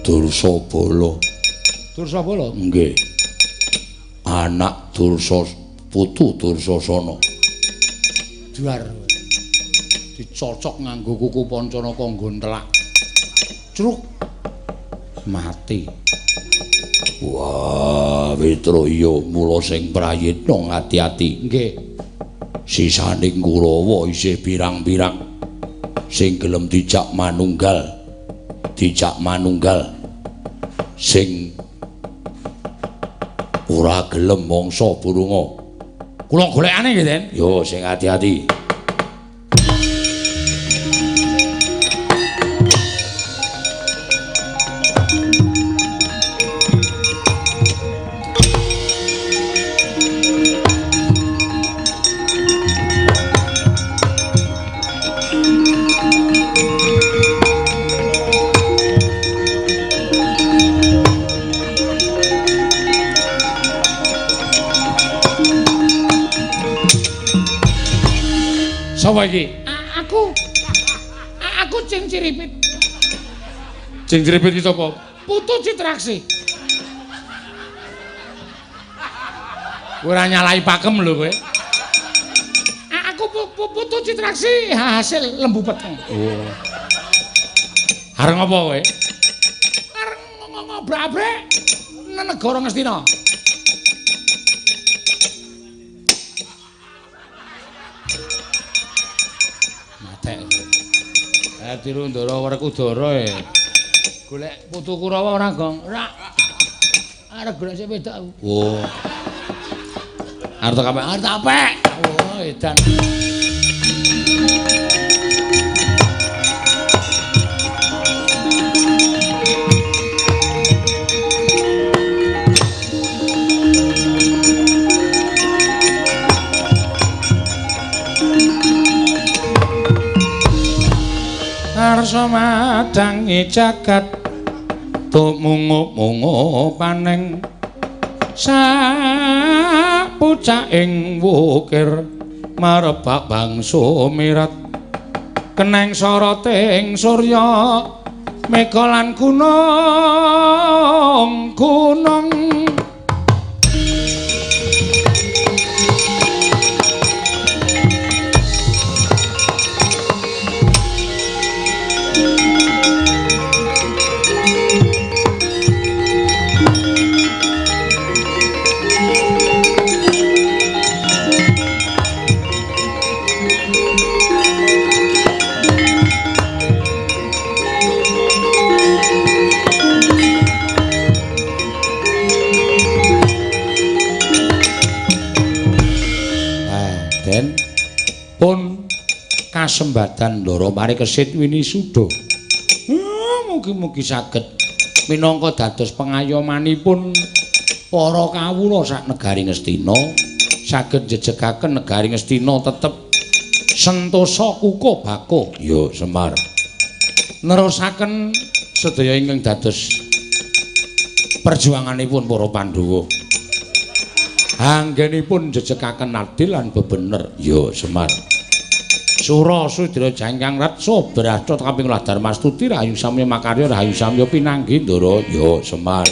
Dursabala. Dursabala? Nggih. Anak Dursa putu Dursasana. Duar. Dicocok nganggo kuku Pancanaka nggon telak. Cruk. Mati. Wah, Petro iya mula sing prayitna ati-ati. Nggih. Sisaning Kurawa isih pirang-pirang sing gelem dijak manunggal. Dijak manunggal sing ora gelem mangsa burunga. Kula golekane nggih, Den. Yo sing ati-ati. Sapa iki? Aku. Aku Cing Ciripit. Cing Ciripit iki sapa? Putu Citraksi. Kowe ora nyalahi pakem lho kowe. Aku putu Citraksi hasil lembu peteng. Oh. Arep ngopo kowe? Arep ngobrak-abrik nang negara Ngastina. Tiru Ndara Werkudara e. Golek putu Kurawa ora, Gong? Ora. Arep golek sing wedok aku. Oh. Arep tak apik, arep tak apik. Oh, edan. Arsa madangi jagat tumungup-mungup paneng Sapucaking wukir marebak bangsa mirat keneng soroting surya mega lan gunung gunung. Pun kasembadan ndara mari kesit winisuda. Mugi-mugi saged minangka dados pengayomanipun para kawula sak negari Ngastina, saged njejegaken negari Ngastina tetep sentosa kukuh bakuh. Ya Semar. Nerusaken sedaya ingkang dados perjuanganipun para Pandhawa. Anggenipun jejegaken adil lan bebener. Ya Semar. Sura Sudra Jangkang Retsa Brasta kaping Dharmastuti Rahayu Samya Makarya Rahayu Samya pinanggi Ndara. Ya Semar.